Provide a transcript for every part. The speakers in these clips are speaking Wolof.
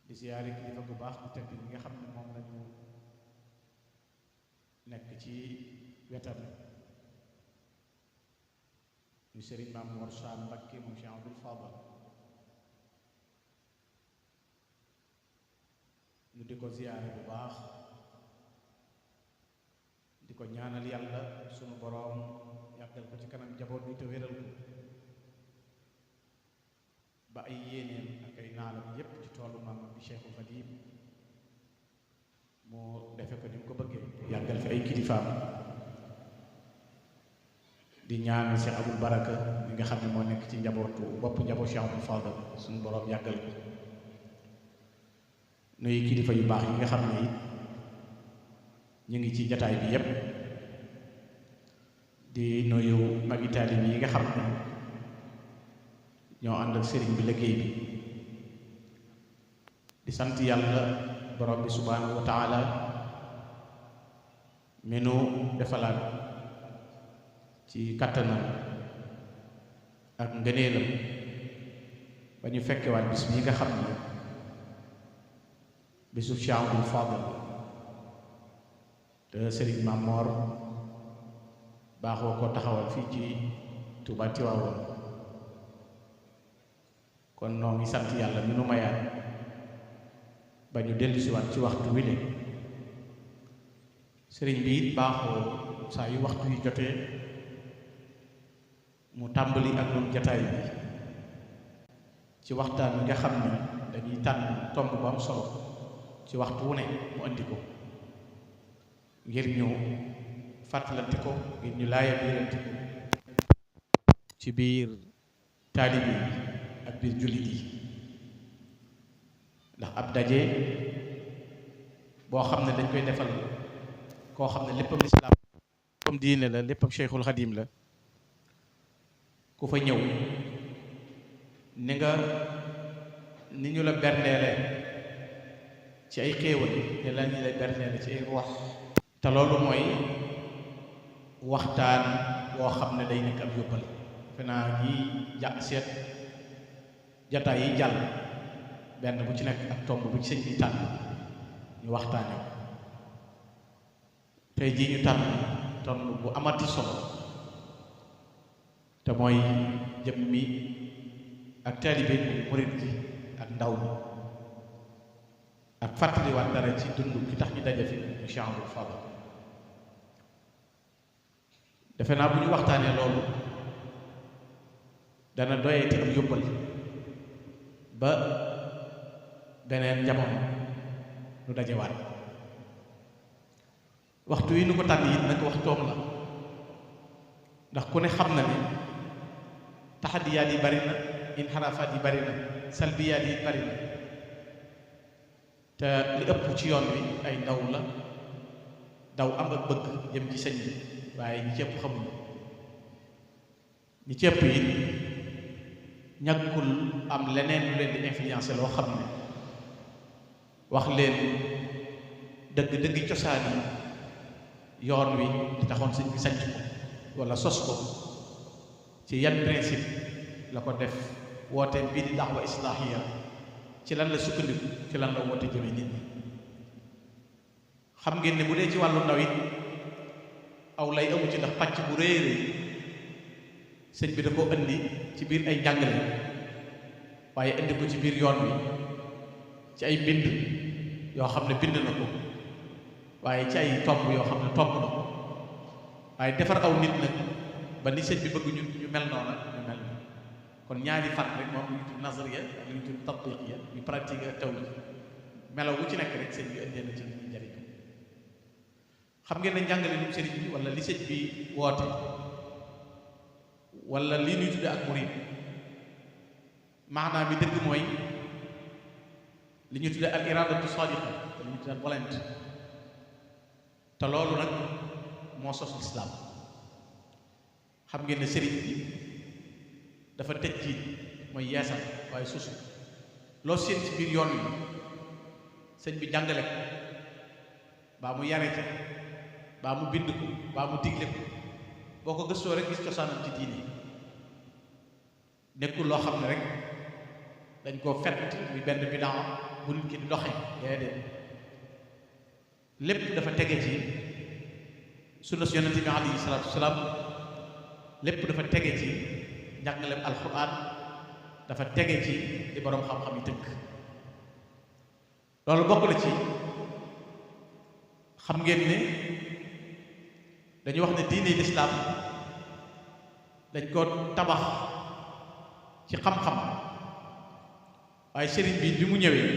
di siyaare kilifa bu baax bu tedd bi nga xam ne moom lañu nekk ci wetam ñu sëriñ Maam Mor Sall Mbakke moom Cheikh Abdoul Fadal ñu di ko siyaare bu baax di ko ñaanal yàlla sunu boroom yàggal ko ci kanam jaboot bi te wéral ko ba ay yéeneem ak ay naalam yépp ci toolu maam bi Cheikhul Khadim moo defe ko ni mu ko bëggee yàggal fi ay kilifaam di ñaan Cheikh Abdou Baraka mi nga xam ne moo nekk ci njabootu bopp njaboot Cheikh Abdoul Fadal suñu boroom yàggal ko nuyu kilifa yu baax yi nga xam ne ñu ngi ci jataay bi yépp di nuyu magi taalib yi nga xam ne ñoo ànd ak sëriñ bi liggéey bi di sant yàlla borom bi subhaanahu wa taala mi nu defalaat ci kattanam ak ngëneelam ba ñu fekkewaat bis bi nga xam ne bisu Cheikh Abdoul Fadal te sëriñ Maam Mor baaxoo ko taxawal fii ci Tuubaa Tiwaawoon kon noo ngi sant yàlla mi nu mayaat ba ñu dellusiwaat ci waxtu wi ne sëriñ bi it baaxoo saa yu waxtu yi jotee mu tàmbali ak ñun jataay bi ci waxtaan wi nga xam ne dañuy tànn tomb bu am solo ci waxtu wu ne mu andi ko ngir ñu fàttalante ko ngir ñu laaya biirante ko ci biir taalibe yi ak biir jullit yi ndax ab daje boo xam ne dañ koy defal koo xam ne léppam lislaam léppam diine la léppam Cheikhul Khadim la ku fa ñëw ni ñu la berndeele ci ay xéewal te la ñu lay berndeele ci ay ruux te loolu mooy waxtaan woo xam ne day nekk ab yóbbal defe naa ñi seet jataay yi jàll benn bu ci nekk ak tomb bu ci sëñ bi tànn ñu waxtaane ko tey jii ñu tànn tomb bu amati solo te mooy jëm mi ak taalibe bi murit gi ak ndaw mi ak fàttaliwaat dara ci dund ki tax ñu daje fi mu Cheikh Abdoul Fadal defe naa bu ñu waxtaanee loolu dana doyati am yóbbal ba beneen jamono nu dajewaat waxtu yi nu ko tànn it nag waxtoom la ndax ku ne xam na ne taxadiyaat yi bari na inxaraafaat yi bari na salbiyaat yi bari na te li ëpp ci yoon wi ay ndaw la daw am ak bëgg jëm ci sëñ bi waaye ñi ci ëpp xamuñu ñi ci ëpp yi ñàkkul am leneen lu leen di influencer loo xam ne wax leen dëgg cosaan yi yoon wi di taxoon sëñ bi sanc ko wala sos ko ci yan principe la ko def woote bii di da'wa islaahiya ci lan la sukkandiku ci lan la woote jëme nit ñi xam ngeen ne bu dee ci wàllu ndaw it aw lay amu ci ndax pàcc bu rëy rëy sëñ bi da ko indi ci biir ay njàngale waaye indi ko ci biir yoon wi ci ay bind yoo xam ne bind na ko waaye ci ay tomb yoo xam ne tomb na ko waaye defar aw nit nag ba ni sëñ bi bëgg ñu mel noona ñu mel na kon ñaari fan rek moom lu ñu tudd nazariya ak lu ñu tudd tatbiqiya ñu pratique ak taw melaw bu ci nekk rek sëñ bi indee na ci njariñ xam ngeen ne njàngale lu sëriñ bi wala li sëñ bi woote wala lii ñuy tudde ak murid maanaam bi dëgg mooy li ñu tudde al iradatu sadiqa te li ñu tudde volonté te loolu nag moo sos lislaam xam ngeen ne sëriñ bi dafa tëj ci mooy yeesal waaye susu loo seen ci biir yoon wi sëñ bi jàngale ko baa mu yare ca baa mu bind ko baa mu digle ko boo ko gëstoo rek gis cosaanam ci diine nekkul loo xam ne rek dañ koo fett muy benn bidaa bu nit ki di doxe déedéet lépp dafa tege ci sunna su yonente bi alayhi salaatu wasalaam lépp dafa tege ci njàngaleem alquran dafa tege ci di boroom xam-xam yi tënk loolu bokk na ci xam ngeen ne dañuy wax ne diine lislaam dañ ko tabax ci xam-xam waaye sëriñ bi mu ñëwee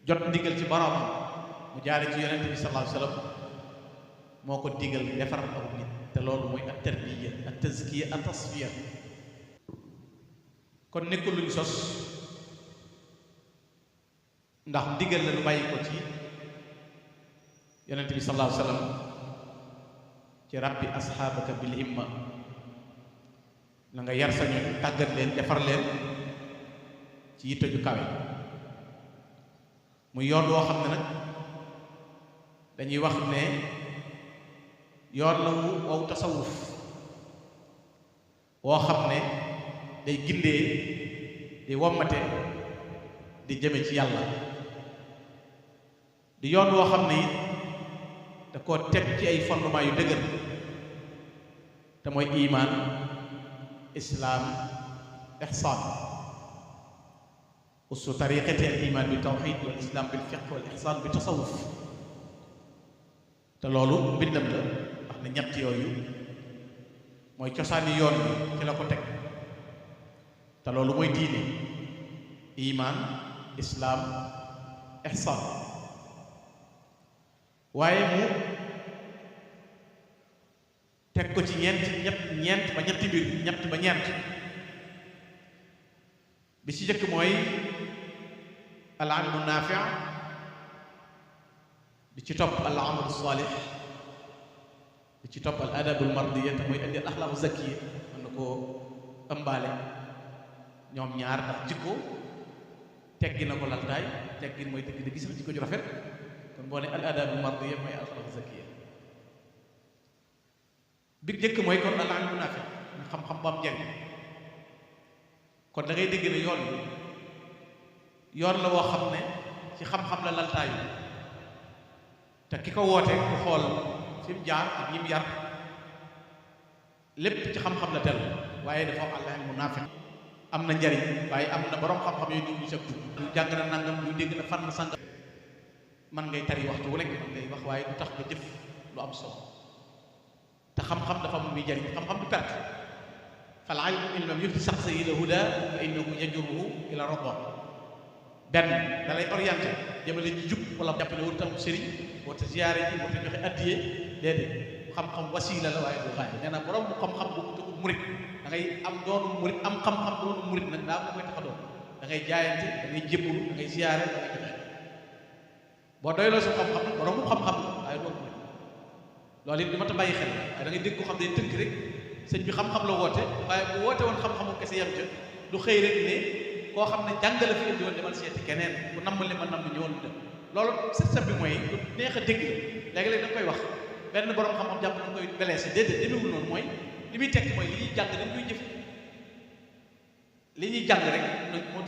jot ndigal ci boroomam mu jaare ci yonente bi sallallahu alayhi wasallam moo ko digal defar aw nit te loolu mooy at tarbiya at tazkiya at tasfiya kon nekkul luñ sos ndax ndigal la lu bàyyi ko ci yonente bi sallallahu alayhi wasallam ci rabbi asxaabaka bil himma na nga yar sañu tàggat leen defar leen ci yitte ju kawe muy yoon woo xam ne nag dañuy wax ne yoon la wu waw tasawuf woo xam ne day gindee di wommate di jëme ci yàlla di yoon woo xam ne it da koo teg ci ay fondement yu dëgër te mooy iman islaam ihsaan usu tariqati al iman bi tawxid wal islam bil fiqh wal ihsaan bi tasawuf te loolu mbindam la wax ne ñett yooyu mooy cosaani yoon bi ci la ko teg te loolu mooy diine iman islaam ihsaan waaye mu teg ko ci ñeent ba ñetti mbir ñett ba ñeent bi ci jëkk mooy al ilmu naafi bi ci topp al amalu saalix bi ci topp al adabul mardiya te mooy indi al axlaaqu zakiya mën na koo ëmbaale ñoom ñaar ndax jikko teggi na ko laltaay teggin mooy dëgg dëgg sax jikko ju rafet kon boo ne al adabul mardiya mooy al axlaaqu zakiya bi jëkk mooy kon al ilmu naafi xam-xam bu am njariñ kon da ngay dégg ne yoon la woo xam ne ci xam-xam la laltaayu te ki ko woote ku xool fi mu jaar ak ñi mu yar lépp ci xam-xam la tel waaye dafa am al ilmu naafi am na njariñ waaye am na borom xam-xam yooyu ñu sa du jàng na nangam du dégg na fan sangam man ngay tari waxtu wu nekk man ngay wax waaye du tax nga jëf lu am solo te xam-xam dafa am muy jariñ xam-xam du perte fal ilmu in lam yufti saxsa ila huda fa innahu yajruhu ila radwa benn da lay orienté jëmale ci jub wala jàpp ne warutam sëriñ wata ziyaare ji wata joxe addiye déedéet xam-xam wasiila la waaye du xaay nee na borom bu xam-xam bu tudd murit da ngay am doonu murit am xam-xam doonu murit nag daa ko koy tax a doon da ngay jaayante da ngay jébbalu da ngay ziyaare da ngay joxe boo doyloo sa xam-xam nag borom bu xam-xam la waaye doon murit loolu it li ma ta bàyyi xel waaye da ngay dégg ko xam ne tënk rek sëñ bi xam-xam la woote waaye bu woote woon xam-xamu kese yam ca du xëy rek ne koo xam ne jàngale fi indi woon demal seeti keneen bu namm li ma namm ñëwoon dem loolu système bi mooy lu neex a dégg léegi-léeg da nga koy wax benn borom xam-xam jàpp na koy blessé déedéet demewul noonu mooy li muy tekki mooy li ñuy jàng dañ koy jëf li ñuy jàng rek mu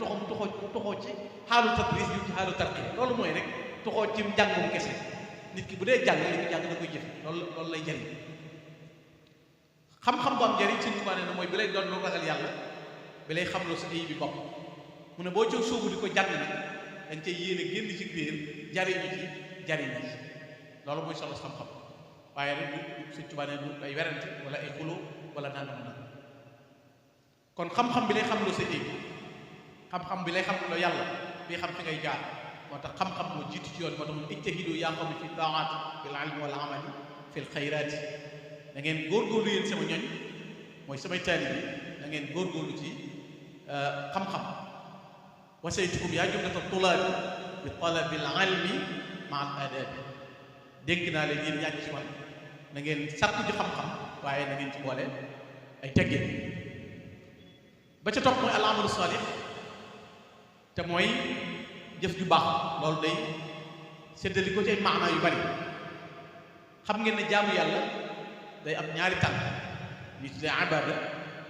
toxoo ci xaalu tadris yu ci xaalu tarqi loolu mooy rek toxoo ci njàngum kese nit ki bu dee jàng li muy jàng da koy jëf loolu lay jëriñ xam-xam bu am njëriñ Sëñ Tuubaa nee na mooy bi lay doon lu ragal yàlla bi lay xam loo sa ay bi bopp mu ne boo jóg soobu di ko jàng nag dañ cay yéene génn ci réer jariñu ci jariñu ci loolu mooy solo xam-xam waaye rek Sëñ Tuubaa nee na ay werante wala ay xuloo wala nangam nag kon xam-xam bi lay xam loo sa ay xam-xam bi lay xam loo yàlla bi xam fi ngay jaar moo tax xam-xam moo jiitu ci yoon moo tax mu ijtahidu yaa qawmi fi taa'aat bil ilmi wal amali fil xayraati da ngeen góorgóorlu yéen sama ñoñ mooy samay taalibe da ngeen góorgóorlu ci xam-xam wasaytukum yaa jumlata tulaabi bi talabil ilmi ma al adabi dénk naa leen yéen ñàkk ci man da ngeen sàkku ji xam-xam waaye da ngeen ci boole ay teggin ba ca topp mooy al amalu salih te mooy jëf ju baax loolu day séddali ko ci ay maanaa yu bari xam ngeen ne jaamu yàlla day am ñaari tànk ñu tuddee ibada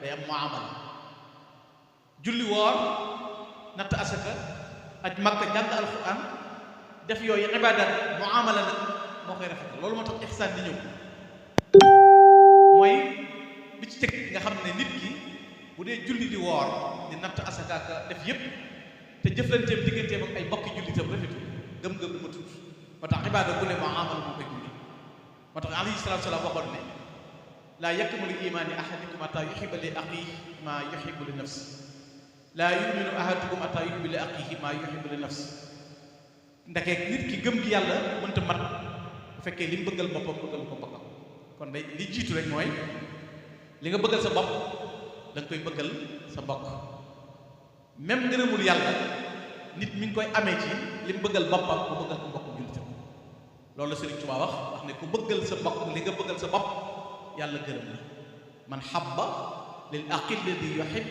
day am muamala julli woor natt asaka aj Makka jàng alxuraan def yooyu ibaadaat muamala nag moo koy rafetal loolu moo tax ihsaan di ñëw mooy bi ci teg nga xam ne nit ki bu dee julli di woor di natt asaka ak def yépp te jëflanteem digganteem ak ay bokki jullitam rafetul gëm-gëm du ma tudd moo tax ibaada bu ne muamala moo koy gunge moo tax alayhi salaatu salaam waxoon ne laa yakmulu imaani ahadikum hatta yuhibba li axiihi maa yuhibbu li nafsi laa yuminu ahadukum hatta yuhibba li axiihi maa yuhibbu li nafsi ndeke nit ki gëm gi yàlla mënta mat bu fekkee li mu bëggal boppam bëggal ko boppam kon day li jiitu rek mooy li nga bëggal sa bopp da nga koy bëggal sa mbokk même ngërëmul yàlla nit mi ngi koy amee ci li mu bëggal boppam bu bëggal ko mbokk jullitam loolu la Sëriñ Tuubaa wax ne ku bëggal sa mbokk li nga bëggal sa bopp yàlla gërëm la man habba lil aqil ladi yuhib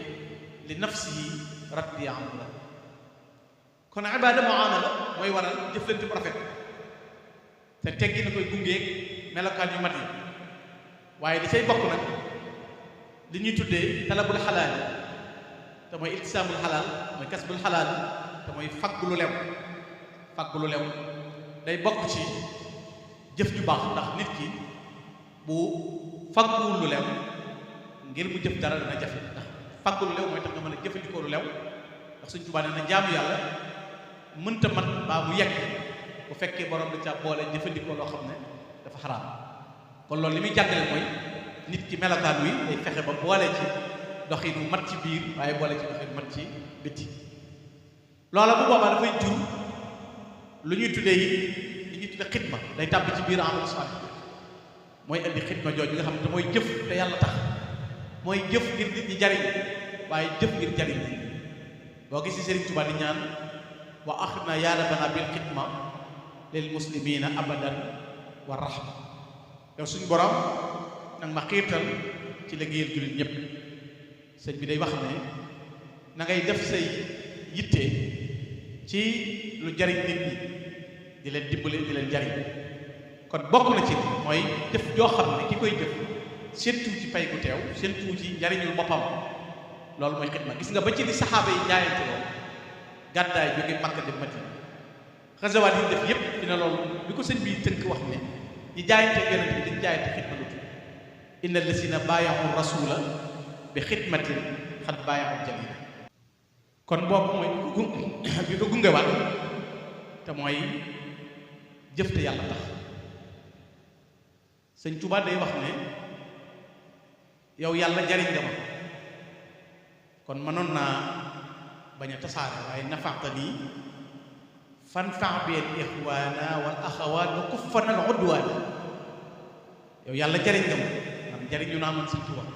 li nafsihi radiya anhu la kon ibaada muamala mooy waral jëflante bu rafet te teggi na koy gungeeg melokaan yu mat yi waaye di say bokk nag li ñuy tuddee talabul xalaal te mooy iltisaamul xalaal mooy kasbul xalaal te mooy faggu lu lew day bokk ci jëf ju baax ndax nit ki bu fagguwul lu lew ngir mu jëf dara dana jafe ndax faggu lu lew mooy tax nga mën a jëfandikoo lu lew ndax Sëñ Tuubaa nee na jaamu yàlla mënta mat baa mu yegg bu fekkee borom da ca boole jëfandikoo loo xam ne dafa xaraam kon loolu li muy jàngale mooy nit ki melokaan wi day fexe ba boole ci doxin bu mat ci biir waaye boole ci doxin bu mat ci bitti loola bu boobaa dafay jur lu ñuy tuddee li ñuy tuddee xidma day tàbbi ci biir amal salih mooy indi xidma jooju nga xam ne mooy jëf te yàlla tax mooy jëf ngir nit ñi jariñ waaye jëf ngir jariñ boo gis ci Sëriñ Tuubaa di ñaan wa axirna yaa rabbana bil xidma lil muslimina abadan wa rahma yow suñu borom nag ma xiirtal ci liggéeyal jullit ñëpp sëñ bi day wax ne na ngay def say yitte ci lu jariñ nit ñi di leen dimbale di leen jariñ kon bokk na ci mooy jëf joo xam ne ki koy jëf séentu ci pay gu teew séentu ci njariñul boppam loolu mooy xidma gis nga ba ci li saxaaba yi jaayante loolu gàddaay jóge Makka dem Madina xasawaat yi def yépp dina loolu bi ko sëñ bi tënk wax ne ñi jaayante yonent bi dañ jaayante xidma lu tudd inna lasina baayaxu rasula bi xidmatin xat baayaxu jamila kon boobu mooy bi ko gungewaat te mooy jëf te yàlla tax sëñ Tuubaa day wax ne yow yàlla jariñ nga ma kon mënoon naa bañ a tasaare waaye nafaxta nii fanfax bil ixwaana wal axawaat wa kuffana al udwaan yow yàlla jariñ nga ma man jariñu naa man sëñ Tuubaa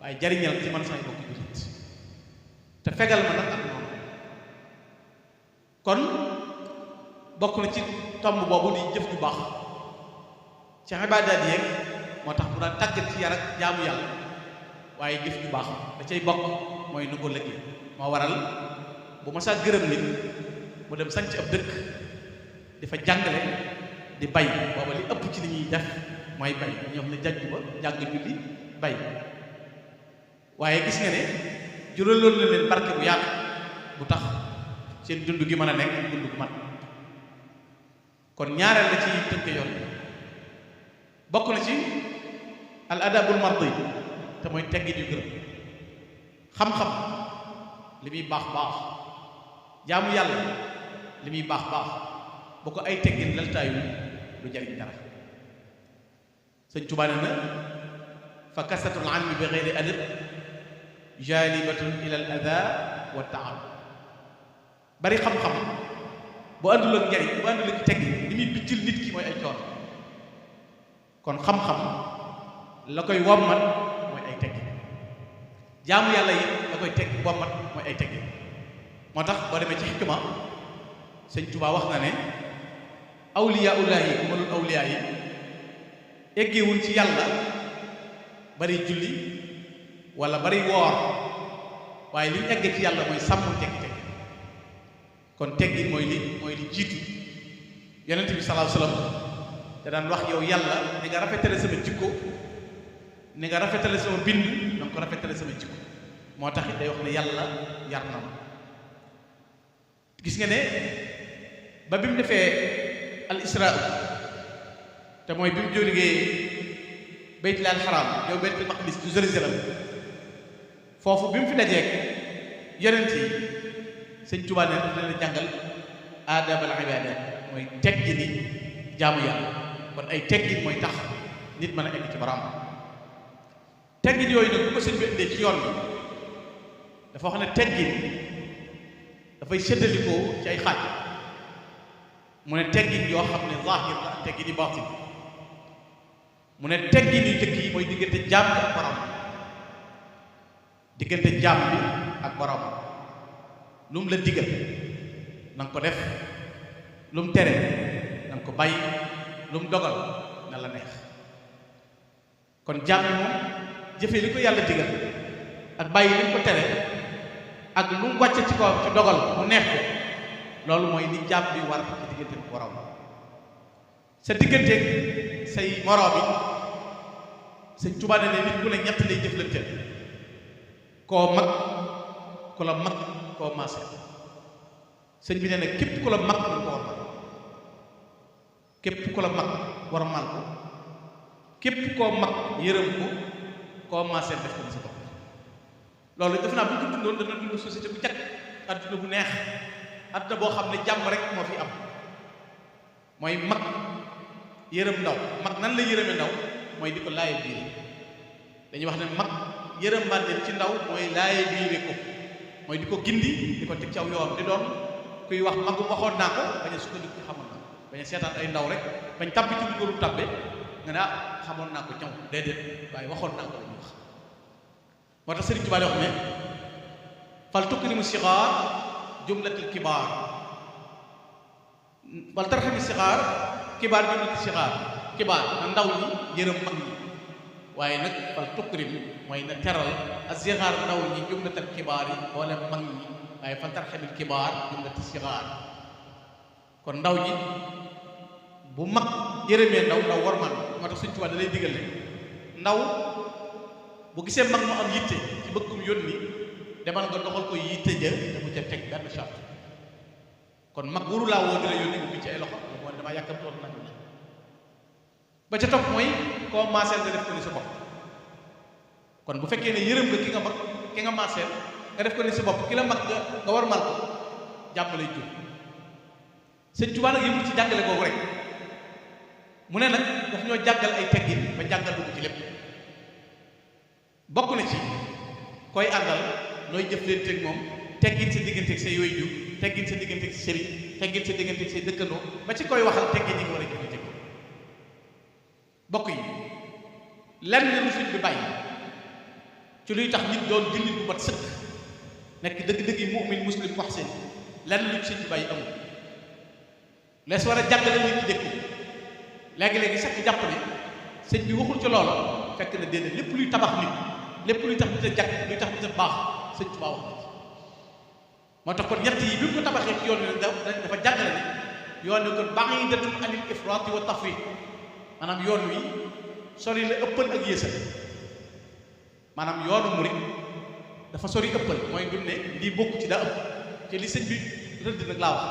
waaye jariñal ci man say bokk jullit te fegal ma nag ak noonu kon bokk na ci tomb boobu di jëf ju baax ci ibaadaat yeeg moo tax mu daan tàggat ci yar ak jaamu yàlla waaye jëf ju baax da cay bokk mooy nu ko liggéey moo waral bu ma saa gërëm nit mu dem sanc ab dëkk di fa jàngale di bay booba li ëpp ci li ñuy def mooy bay ñu wax ne jàjju ba jàng julli bay waaye gis nga ne jural loolu na leen barke bu yaatu bu tax seen dund gi mën a nekk dund gu mat kon ñaareel la ci tënk yoon bokk na ci al adabul mardi te mooy teggin yu gërëm xam-xam li muy baax baax jaamu yàlla li muy baax baax bu ko ay teggin laltaayu lu jariñ dara sëñ Tuubaa ne na fa kasatul almi bi geyri adab jalibatun ila al ada wa taab bari xam-xam bu àndul ak njariñ bu àndul ak teggin li muy biccil nit ki mooy ay coon kon xam-xam la koy wommat mooy ay teggin jaamu yàlla yi la koy teg wommat mooy ay teggin moo tax boo demee ci xikma sëñ Tuubaa wax na ne awliyaullahi ku mënul awliya yi eggewuñ ci yàlla bari julli wala bari woor waaye li ñu eggee ci yàlla mooy sàmm teggi-teggi kon teggin mooy li jiitu yonent bi sallallahu alayhi wasallam da daan wax yow yàlla ni nga rafetale sama jikko ni nga rafetale sama bind na nga ko rafetale sama jikko moo tax it day wax ne yàlla yar na ma gis gis nga ne ba bi mu defee al isra te mooy bi mu jógee baytul haram yow baytul maqdis du Jérusalem foofu bi mu fi dajeek yonent yi sëñ Tuubaa ne daf leen a jàngal aadabal ibaadaat mooy teggini jaamu yàlla kon ay teggin mooy tax nit mën a egg ci borom teggin yooyu nag bu ko sëñ bi indee ci yoon bi dafa wax ne teggin dafay séddalikoo ci ay xaaj mu ne teggin yoo xam ne zaahir la teggin yi baatin mu ne teggin yu jëkk yi mooy diggante jaam bi ak borom diggante jaam bi ak borom lu mu la digal na nga ko def lu mu tere na nga ko bàyyi lu mu dogal na la neex kon jaam bi moom jëfee li ko yàlla digal ak bàyyi li mu ko tere ak lu mu wàcce ci kawam ci dogal mu neex ko loolu mooy ni jaam bi war ci diggante bu borom sa diggante say moroom yi Sëñ Tuubaa ne nit ku ne ñett lay jëflante koo mag ku la mag koo maase sëñ bi nee na képp ku la mag lu ko war képp ku la mag war a mal ko képp koo mag yërëm ko koo maase def ko ni sa bopp loolu def naa bu ñu ko dundoon dana dund société bu jag adduna bu neex adduna boo xam ne jàmm rek moo fi am mooy mag yërëm ndaw mag nan la yërëme ndaw mooy di ko laaye biire dañuy wax ne mag yërëm mbàndeel ci ndaw mooy laaye biire ko mooy di ko gindi di ko teg ci aw yoon di doon kuy wax magu waxoon naa ko bañ a sukkandiku xamoon naa bañ a seetaan ay ndaw rek bañ tàbbi ci lu ko tàbbe nga ne xamoon naa ko ñaw déedéet waaye waxoon naa ko la ñu wax moo tax Sëriñ Tuubaa wax ne fal tukrimu sixaar jumlatil kibaar wal tarxami sixaar kibaar jumlatil sixaar kibaar na ndaw ñi yërëm mag ñi waaye nag fal tukrim mooy na teral ak sixaar ndaw ñi jumlatal kibaar yi boole mag ñi waaye fal tarxamil kibaar jumlatil sixaar kon ndaw ñi bu mag yërëmee ndaw war man moo tax Sëriñ Tuubaa da lay digal ne ndaw bu gisee mag mu am yitte ci bëggum yónni demal nga doxal ko yitte ja te mu ca teg benn charte kon mag waru laa woo di la yónni bu ci ay loxo mooy damaa yàkkam tool nag la ba ca topp mooy koo maaseel nga def ko ni sa bopp kon bu fekkee ne yërëm nga ki nga mag ki nga maaseel nga def ko ni sa bopp ki la mag nga war mal ko jàmm lay jur Sëñ Tuubaa nag yëmul ci jàngale googu rek mu ne nag daf ñoo jàngal ay teggin ba jàngal dugg ci lépp bokk na ci koy àndal nooy jëflanteeg moom teggin sa digganteeg say waajur teggin sa digganteeg sa sëriñ teggin sa digganteeg say dëkkandoo ba ci koy waxal teggin yi nga war a jëflanteeg bokk yi lenn lu suñ bi bàyyi ci luy tax nit doon jullit bu mat sëkk nekk dëgg-dëgg yi mu'min muslim wax seen lenn lu suñ bi bàyyi amul lees war a jàngale nit ñi dëkku léegi-léegi sax jàpp ne sëñ bi waxul ci loolu fekk na déedéet lépp luy tabax nit lépp luy tax nit a jàkk luy tax nit a baax sëñ Tuubaa wax na ci moo tax kon ñett yi bi mu ko tabaxee ci yoon wi dafa jàngale ne yoon wi kon ba'idatun anil ifraati wa tafriit maanaam yoon wi sori la ëppal ak yéesal maanaam yoonu murit dafa sori ëppal mooy duñ ne lii bokk ci daa ëpp ci li sëñ bi rëdd nag laa wax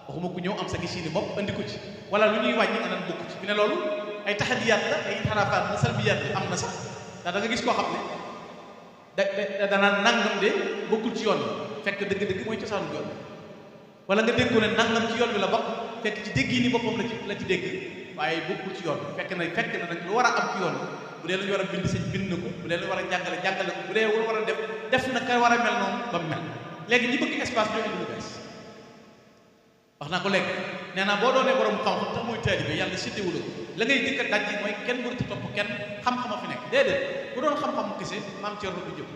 waxuma ku ñëw am sa gis-gis bopp andi ko ci wala lu ñuy wàññi nga naan bokk ci fi ne loolu ay taxadiyaat la ay xaraafaat la salbiyaat la am na sax ndax da nga gis koo xam ne danaa nangam de bokkul ci yoon bi fekk dëgg-dëgg mooy cosaanu yoon bi wala nga dégg ko ne nangam ci yoon bi la bokk fekk ci dégg yi ni boppam la ci dégg waaye bokkul ci yoon bi fekk na nag lu war a am ci yoon bi bu dee lu ñu war a bind sëñ bind na ko bu dee lu war a jàngale ko bu dee lu war a def na ka war a mel noonu ba mu mel léegi ñi bëgg espace ñoo indi lu bees wax naa ko léegi nee naa boo doonee borom xam-xam tax mooy taalibe yàlla séddewul la ngay dëkk a daj mooy kenn mënut a topp kenn xam-xama fi nekk déedéet bu doon xam-xam kese maam Thierno du jëpp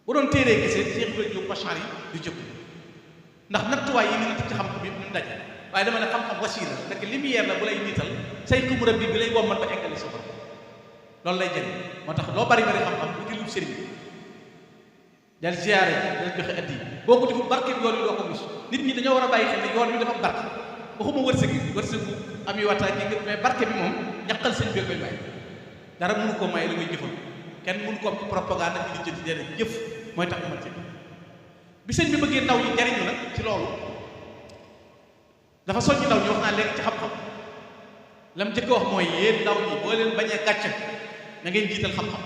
bu doon téeree kese Cheikh Ibrahima Diop Bachar yi du jëpp ndax nattuwaay yi ni natt ci xam-xam yi ñu daj waaye dama ne xam-xam wasiila nekk lumière la bu lay niital say kumurab bi lay wommat ba eggali sa bopp loolu lay jëriñ moo tax loo bari xam-xam bu jëlul sëriñ dal ziyaare dal joxe addi boo ko deful barke bi yoon wi doo ko gis nit ñi dañoo war a bàyyi xel ne yoon wi dafa barke waxuma wërsëgu am yi waxtaan yi mais barke bi moom ñaqal sëñ bi koy bàyyi dara mënu koo may la muy jëfal kenn mënu ko am propagande bi di jënd déedéet jëf mooy tax ma ci bi sëñ bi bëggee ndaw ñi jariñu nag ci loolu dafa soññ ndaw ñi wax naa léegi ci xam-xam lam njëkk wax mooy yéen ndaw ñi boo leen bañee gàcce na ngeen jiital xam-xam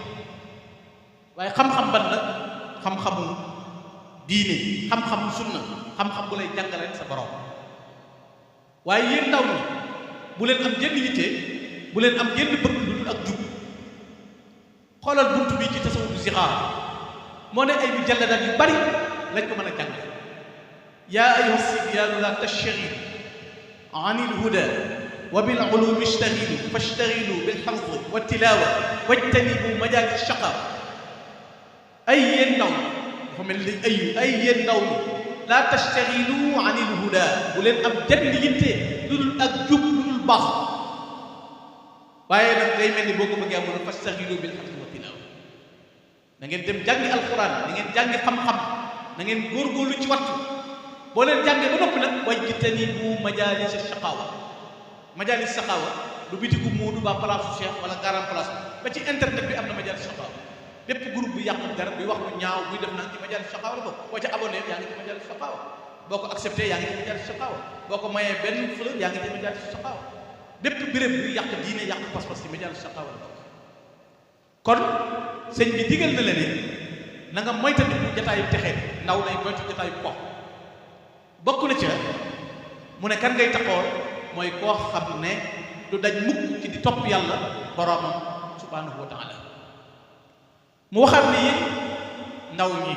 waaye xam-xam ban la xam-xamu diine xam-xamu sunna xam-xam bu lay jàngaleen sa borom waaye yéen ndaw ñi bu leen am jenn yitte bu leen am jenn bëgg lu dul ak jub xoolal buntu bi ci tasawuf zixaar moo ne ay mujalladaat yu bari lañ ko mën a jàng yaa ayyuha sibyaanu la tashtagilu an ilhuda wa bil ulumi ishtagilu fashtagilu bil hafz wa tilawa wajtanibu majalis shaqa ay yéen ndaw ñi dafa mel ni ay yéen ndaw ñi la tashtagilu an ilhuda bu leen am jenn yitte lu dul ak jub lu dul baax waaye nag day mel ni boo ko bëggee amoon fashtagilu bil hafz wa tilawa na ngeen dem jàngi alquran na ngeen jàngi xam-xam na ngeen góorgóorlu ci wattu boo leen jàngee ba noppi nag wajtanibu majalis shaqawa majalis shaqawa du bitigu muudu ba place su cheikh wala garan place ba ci internet bi am na majalis shaqawa bépp groupe bi yàq dara bi wax lu ñaaw buy def naan ci majalis shaqawa la bokk boo ca abonné yaa ngi ci majalis shaqawa boo ko accepté yaa ngi ci majalis shaqawa boo ko mayee benn fleur yaa ngi ci majalis shaqawa bépp béréb bi yàq diine yàq pas-pas ci majalis shaqawa la bokk kon sëñ bi digal na la ne na nga moytandiku jataayu texee ndaw lay moytu jataayu po bokk na ca mu ne kan ngay taxool mooy koo xam ne du daj mukk ci di topp yàlla boroomam subhanahu wa taala mu waxaat ne yéen ndaw ñi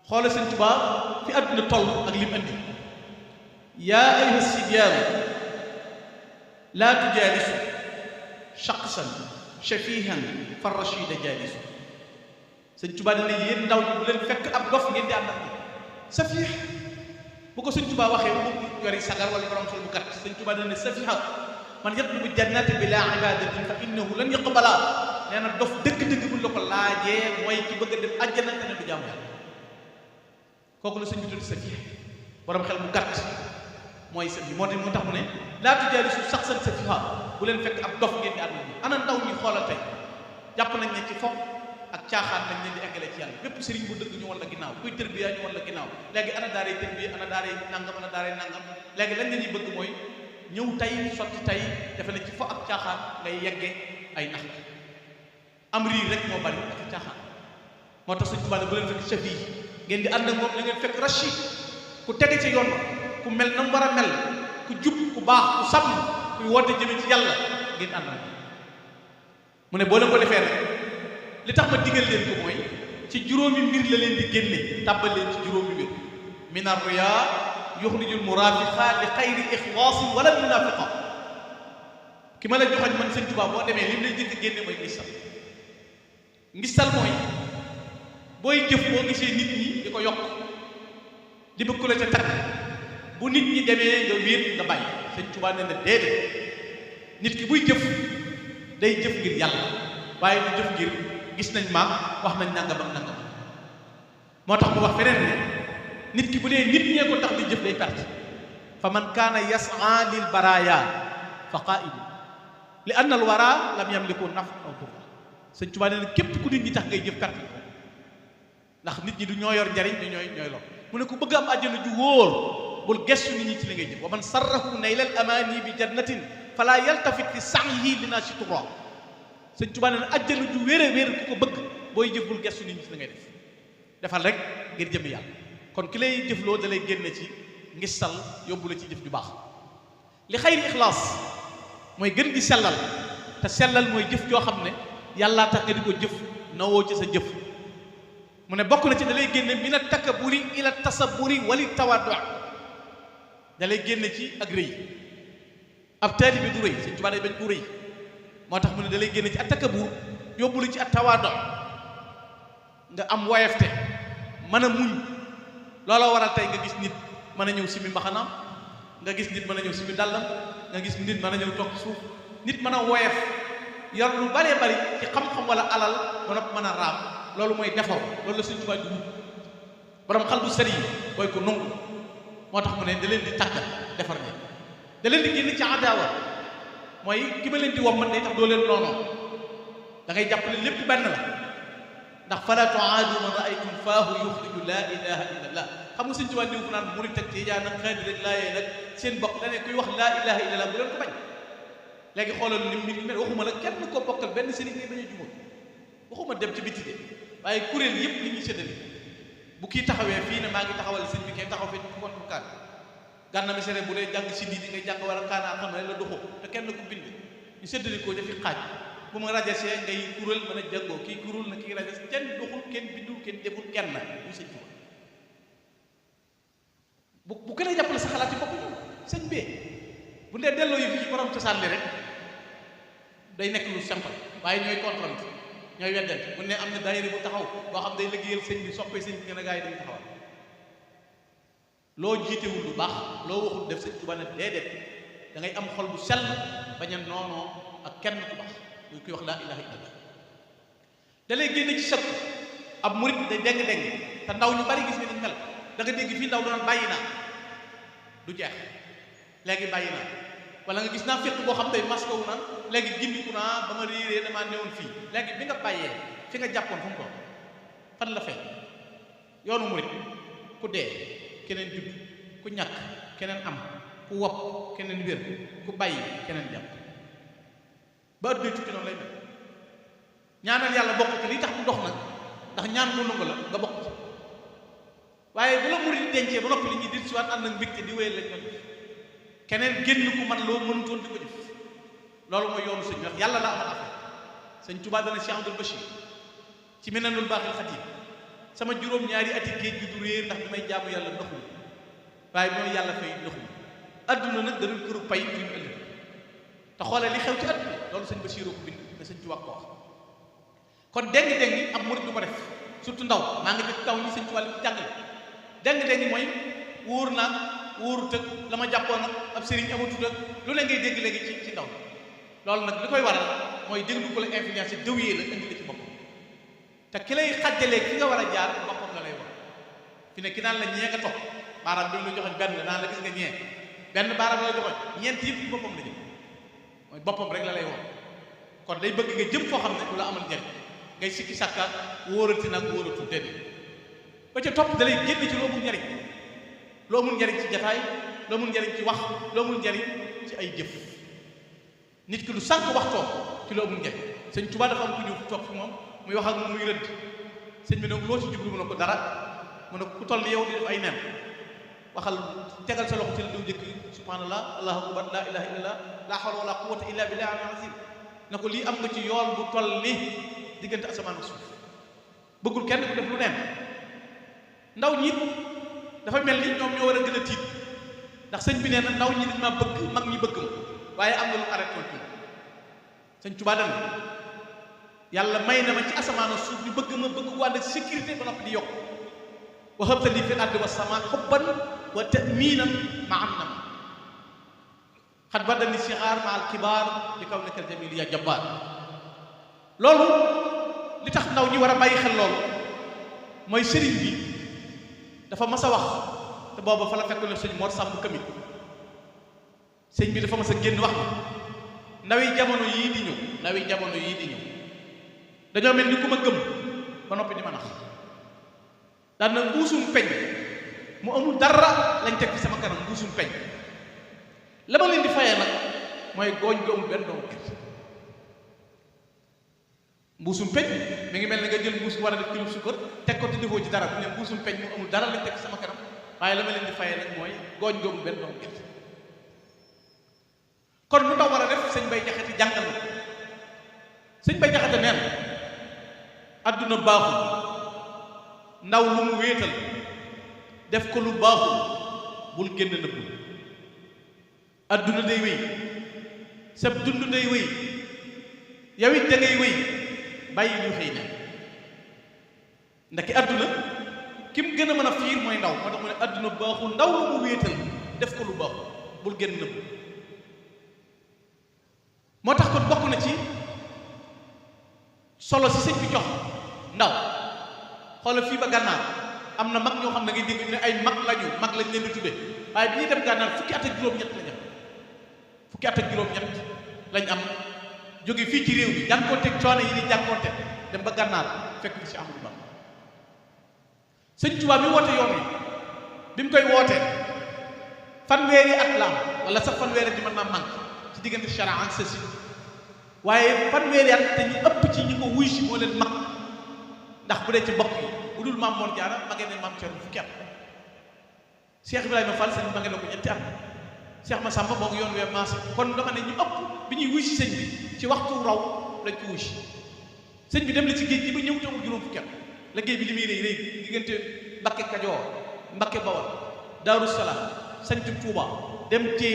xoole sëñ Tuubaa fi àdduna toll ak lim andi yaa ayyuha sibyaanu laa tujaalisu shaqsan shafihan fa rachida jaalisu sëñ Tuubaa ne yéen ndaw ñi bu leen fekk ab dof ngeen di ànd ak safih bu ko sëñ Tuubaa waxee mu yori sagar wala borom sol bu kat sëñ Tuubaa ne safiha man yatlubu jannata bila ibadatin fa innahu lan yaqbala nee na dof dëgg-dëgg buñ la ko laajee mooy ki bëgg a dem àjjana te ne du jaamu yàlla kooku la sëñ bi tudd safih borom xel mu gàtt mooy safih moo tax mu ne laa tujaalisu saxsan safiha bu leen fekk ab dof ngeen di ànd ana ndaw ñi xoolal tey jàpp nañ ne ci foog ak caaxaan lañ leen di eggale ci yàlla bépp sëriñ bu dëgg ñu wan la ginnaaw kuy tërbiya ñu wan la ginnaaw léegi ana daaray tërbiya ana daaray nangam ana daaray nangam léegi lañ leen di bëgg mooy ñëw tey sotti tey defe ne ci fo ak caaxaan ngay yegge ay nax la am rii rek moo bari ak caaxaan moo tax Sëñ Tuubaa bu leen fekk chef yi ngeen di ànd ak moom la ngeen fekk rachid ku tege ci yoon ku mel na mu war a mel ku jub ku baax ku sàmm kuy woote jëme ci yàlla ngeen ànd ak mu ne boo leen ko defee rek li tax ma digal leen ko mooy ci juróomi mbir la leen di génne tàbbal leen ci juróomi mbir min ar-riya yuxrijul murafiqa li xayri ixlaasin wala munafiqa ki ma la joxoñ man Sëñ Tuubaa boo demee lim lay jëkk génne mooy ngistal mooy booy jëf boo gisee nit ñi di ko yokk di bëgg la ca takk bu nit ñi demee nga wéet nga bàyyi Sëñ Tuubaa nee na déedéet nit ki buy jëf day jëf ngir yàlla waaye du jëf ngir gis nañ maam wax nañ nangam ak nangam moo tax mu wax feneen ne nit ki bu dee nit ñee ko tax di jëf day perte fa man kaana yas'a lil baraya fa qaa'idu li anna al wara lam yamliku naf aw dur Sëñ Tuubaa nee na képp ku nit ñi tax ngay jëf perte ndax nit ñi du ñoo yor njariñ du ñooy lor mu ne ku bëgg am àjjana ju wóor bul gestu nit ñi ci li ngay jëf wa man sarrahu naylal amani bi jannatin fala yaltafit fi sa'yihi li naasi turra Sëñ Tuubaa nee na àjjana ju wér a wér ku ko bëgg booy jëf bul gestu nit ñi ci li ngay def defal rek ngir jëm yàlla kon ki lay jëfloo da lay génne ci ngistal yóbbu la ci jëf ju baax li xayri ixlaas mooy gën gi sellal te sellal mooy jëf joo xam ne yàllaa tax nga di ko jëf nawoo ci sa jëf mu ne bokk na ci da lay génne min a takaburi ila tasaburi wali tawaddu da lay génne ci ak rëy ab taalibe bi du rëy Sëñ Tuubaa day bañ ko rëy moo tax mu ne da lay génne ci at takabur yóbbu la ci at tawaddu nga am woyefte mën a muñ looloo waral tey nga gis nit mën a ñëw simi mbaxanaam nga gis nit mën a ñëw simi dàllam nga gis nit mën a ñëw toog suuf nit mën a woyef yor lu baree bari ci xam-xam wala alal ba nopp mën a raam loolu mooy defar loolu la Sëñ Tuubaa di wut borom xal bu sëri booy ko nungu moo tax mu ne da leen di tàggat defar leen da leen di génn ci adaawa mooy ki ma leen di wom man day tax doo leen noonoo da ngay jàpp ne lépp benn la ndax fala tuaadu man raaytum faahu yuxriju laa ilaha illa allah. xam nga Sëñ Tuubaa diw fu naan murit ak tijaan nag xaadir rek laayee nag seen bokk dane kuy wax laa ilaha illa allah bu leen ko bañ. léegi xoolal ni mi mel waxuma la kenn ko bokkal benn sëriñ ngay bañ a jubóo waxuma dem ci biti de waaye kuréel yëpp li ñuy séddale bu kii taxawee fii ne maa ngi taxawal sëñ bi kay taxaw fi contre kaan gànna mi sere bu dee jàng si di ngay jàng wala kaanaa xam ne la doxu te kenn ku bind ñu séddale ko dafi xaaj bu ma rajasee ngay kuréel mën a jàngoo kii kuréel na kii rajas kenn doxul kenn bindul kenn deful kenn ñu sëñ Tuubaa bu gën a jàppale sa xalaat yi bopp ñu sëñ bee bu ndee delloo yi fi ci borom cosaan li rek day nekk lu simple waaye ñooy contrante ñooy weddante bu ne am na daayira bu taxaw boo xam day liggéeyal sëñ bi soppee sëñ bi ngeen a gaa yi dañu taxawal loo jiitewul lu baax loo waxul def sëñ Tuubaa ne déedéet da ngay am xol bu sell bañ a noonoo ak kenn ku baax muy kuy wax laa ilaha illallah da lay génne ci sëkk ab murit day deng-deng te ndaw ñu bari gis nga ni mel da nga dégg fii ndaw doon bàyyi naa du jeex léegi bàyyi naa wala nga gis naa féq boo xam tey masque wu naan léegi gindiku naa ba ma réeree damaa newoon fii léegi bi nga bàyyee fi nga jàppoon fu mu toll fan la fay yoonu murit ku dee keneen judd ku ñàkk keneen am ku wopp keneen wér ku bàyyi keneen jàpp ba adduna tukki noonu lay mel ñaanal yàlla bokk ci li tax mu dox nag ndax ñaan mu nangu la nga bokk ci waaye bu la murit dencee ba noppi li ñuy dir si waat ànd ak mbégte di wéyal lañ mel keneen génn ku man loo mënutoon di ko def loolu mooy yoonu sëñ bi ndax yàlla la amal affaire sëñ Tuubaa dana Cheikh Abdoul Bachir ci Minanul Baaxil Xadiim sama juróom-ñaari ati géej gi du réer ndax bi may jaamu yàlla ndoxul waaye mooy yàlla fay ndoxul adduna nag danañ këru pay bi ñu ëllëg te xoolee li xew ci adduna loolu sëñ Bachir ko bind ne sëñ Tuubaa ko wax kon déng-déng am murit du ko def surtout ndaw maa ngi def taw ñi sëñ Tuubaa li jàngale déng-déng mooy wóor naa wóoru tëg la ma jàppoon nag ab sëriñ amatut ak lu ne ngay dégg léegi ci ndaw loolu nag li koy waral mooy déglu ko la influence dëwyee la indi la ci boppam te ki lay xàjjalee ki nga war a jaar boppam la lay wax fi ne ki naan la ñee nga topp baaraam bi la joxoñ benn naan la gis nga ñee benn baaraam la joxoñ ñeent yëpp ci boppam la jëm mooy boppam rek la lay wax kon day bëgg nga jëm foo xam ne du la amal njariñ ngay sikki sàkka wóorati nag wóoratu déedéet ba ca topp da lay génn ci loo mun njariñ loo mun njariñ ci jataay loo mun njariñ ci wax loo mun njariñ ci ay jëf nit ki lu sànq waxtoo ci loo mun njariñ sëñ Tuubaa dafa am ku ñëw toog fi moom muy wax ak moom muy rëdd sëñ bi nag loo ci jublu mu ne ko dara mu ne ku toll ni yow di def ay nen waxal tegal sa loxo ci la diw jëkk subhanallah allahu akbar la ilaha illallah la hawla wala quwwata illa billahi al-azim ne ko lii am nga ci yool bu toll ni diggante asamaan ak suuf bëggul kenn ku def lu neen ndaw ñi dafa mel ni ñoom ñoo war a gën a tiit ndax sëñ bi nee na ndaw ñi dañ ma bëgg mag ñi bëgg ma waaye am nga lu arrêté ci sëñ Tuubaa dana yàlla may na ma ci asamaan ak suuf ñu bëgg ma bëgg wàll sécurité ba noppi di yokk wa habta li fil ardi was samaa hubban wa ta'minan ma am na ma xat badani sixaar ma al kibaar bi kaw nekkal jamil ya jabbaar loolu li tax ndaw ñi war a bàyyi xel loolu mooy sëriñ bi dafa mas a wax te booba fa la fekk ne sëñ Mor Sàmb Kamil sëñ bi dafa mas a génn wax ndawi jamono yii di ñëw dañoo mel ni ku ma gëm ba noppi di ma nax daan na mbuusum peñ mu amul dara lañ teg ci sama kanam mbuusum peñ la ma leen di fayee nag mooy gooñ gu amul benn doomu gerte mbuusum peñ mi ngi mel ni nga jël mbuus war a def kilo sukkar teg ko te defoo ci dara bu ne mbuusum peñ mu amul dara lañ teg ci sama kanam waaye la ma leen di fayee nag mooy gooñ gu amul benn doomu gerte kon lu ndaw war a def sëñ Bay Jaxate jàngal na sëñ Bay Jaxate neen adduna baaxul ndaw lu mu wéetal def ko lu baaxul bul génn nëbbu adduna day wéy sa dund day wéy yow it da ngay wéy bàyyi ñu xëy na ndaki adduna ki mu gën a mën a fiir mooy ndaw moo tax mu ne adduna baaxul ndaw lu mu wéetal def ko lu baaxul bul génn nëbbu moo tax kon bokk na ci solo si sëñ bi jox ndaw xoolal fii ba gànnaar am na mag ñoo xam ne ngay dégg ñu ne ay mag lañ leen di tudde waaye bi ñuy dem gànnaar fukki at ak juróom-ñett lañ am jóge fii ci réew mi jànkoonteeg coono yi ni jànkoonte dem ba gànnaar fekk fi si Ahmadou Bamba sëñ Tuubaa mi woote yoon wi bi mu koy wootee fanweeri at la wala sax fanweeri di mën naa manqué ci diggante chara ak sësi waaye fanweeri at te ñu ëpp ci ñi ko wuy si moo leen mag ndax bu dee ci mbokk yi bu dul maam Mor Jaara magee ne maam Cerno fukki at Cheikh Ibrahima Fall sëñ magee na ko ñetti at Cheikh Massamba moo ngi yoon wee maas kon dama ne ñu ëpp bi ñuy wuy si sëñ bi ci waxtu raw lañ ko wuy si sëñ bi dem na ci géej gi ba ñëw tawul juróom fukki at la géej bi li muy rëy rëy diggante Mbakke Kajoor Mbakke Bawol Daaru Salaam sañtu Tuuba dem ci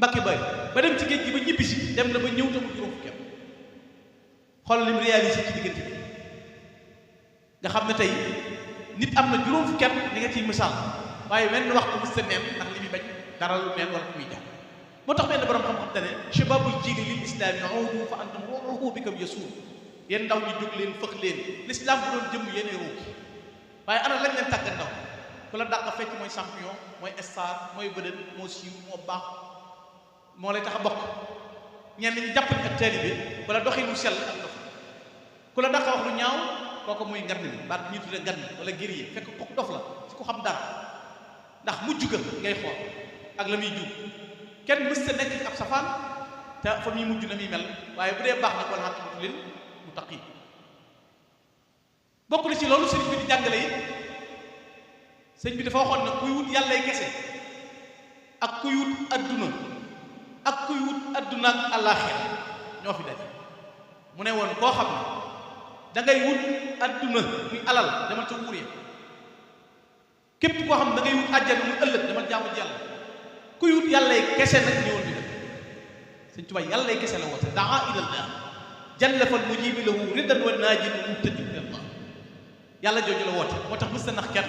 Mbakke Bari ba dem ci géej gi ba ñibbisi dem na ba ñëw tawul juróom fukki at xoolal li mu réalisé ci diggante bi nga xam ne tey nit am na juróom fukki at li nga ciy misaal waaye wenn waxtu mës sa neen ndax li muy bañ dara lu neen wala fu muy jàpp moo tax benn borom xam-xam te ne shababul jiili lil islaami udu fa antum ruuhu bikam yasuur yéen ndaw ñi jóg leen fëx leen l'islam bu doon jëmm yéene ruuh waaye ana lañ leen tàggat ndaw ku la dàq fecc mooy champion mooy star mooy vedette moo siiw moo baax moo lay tax a bokk ñenn ñi jàpp ni ak taalibe wala doxinu sell ak dof ku la dàq wax lu ñaaw kooku muy ngan ni baat ñu tudde ngan wala guerrier fekk ko dof la ci ko xam dara ndax mujj ga ngay xool ak la muy jub kenn mës ta nekk ci ab safaan te fa muy mujj na muy mel waaye bu dee baax na wala xaqatu leen mu taqi bokk na ci loolu sëriñ bi di jàngale it sëñ bi dafa waxoon ne kuy wut yàllay kese ak kuy wut adduna ak kuy wut adduna ak àllaaxira ñoo fi daje mu ne woon koo xam ne da ngay wut adduna muy alal demal ca wuur ya képp koo xam ne da ngay wut àjjana muy ëllëg demal jaamu ci yàlla kuy wut yàllay kese nag ñëwoon bi def sëñ Tuubaa yàllay kese la woote daa ilallah jalla fal mujibi lahu ridan wa naajin mubtadi ilallah yàlla jooju la woote moo tax mës ta nax kenn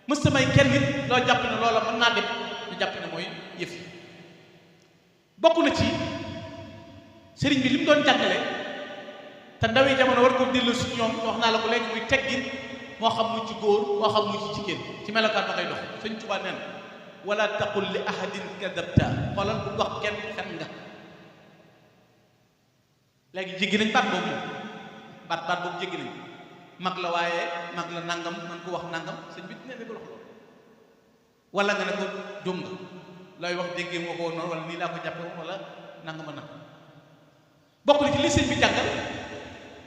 mës ta may kenn nit loo jàpp ne loola mën naa dem ñu jàpp ne mooy yëf yi bokk na ci sëriñ bi li mu doon jàngale te ndaw yi jamono war ko dellu si ñoom wax naa la ko léegi muy teggin moo xam muy ci góor moo xam muy ci jigéen ci melokaan ba koy dox sëñ Tuubaa neen wala taqul li ahadin kadabta xoolal bu wax kenn fen nga léegi jéggi nañ baat boobu moom baat boobu jéggi nañ mag la waaye mag la nangam man ko wax nangam sëñ bi nee na ko wax loolu wala nga ne ko jum nga looy wax déggee moo ko noonu wala nii laa ko jàppe wala nangam a nangam bokk na ci li sëñ bi jàngal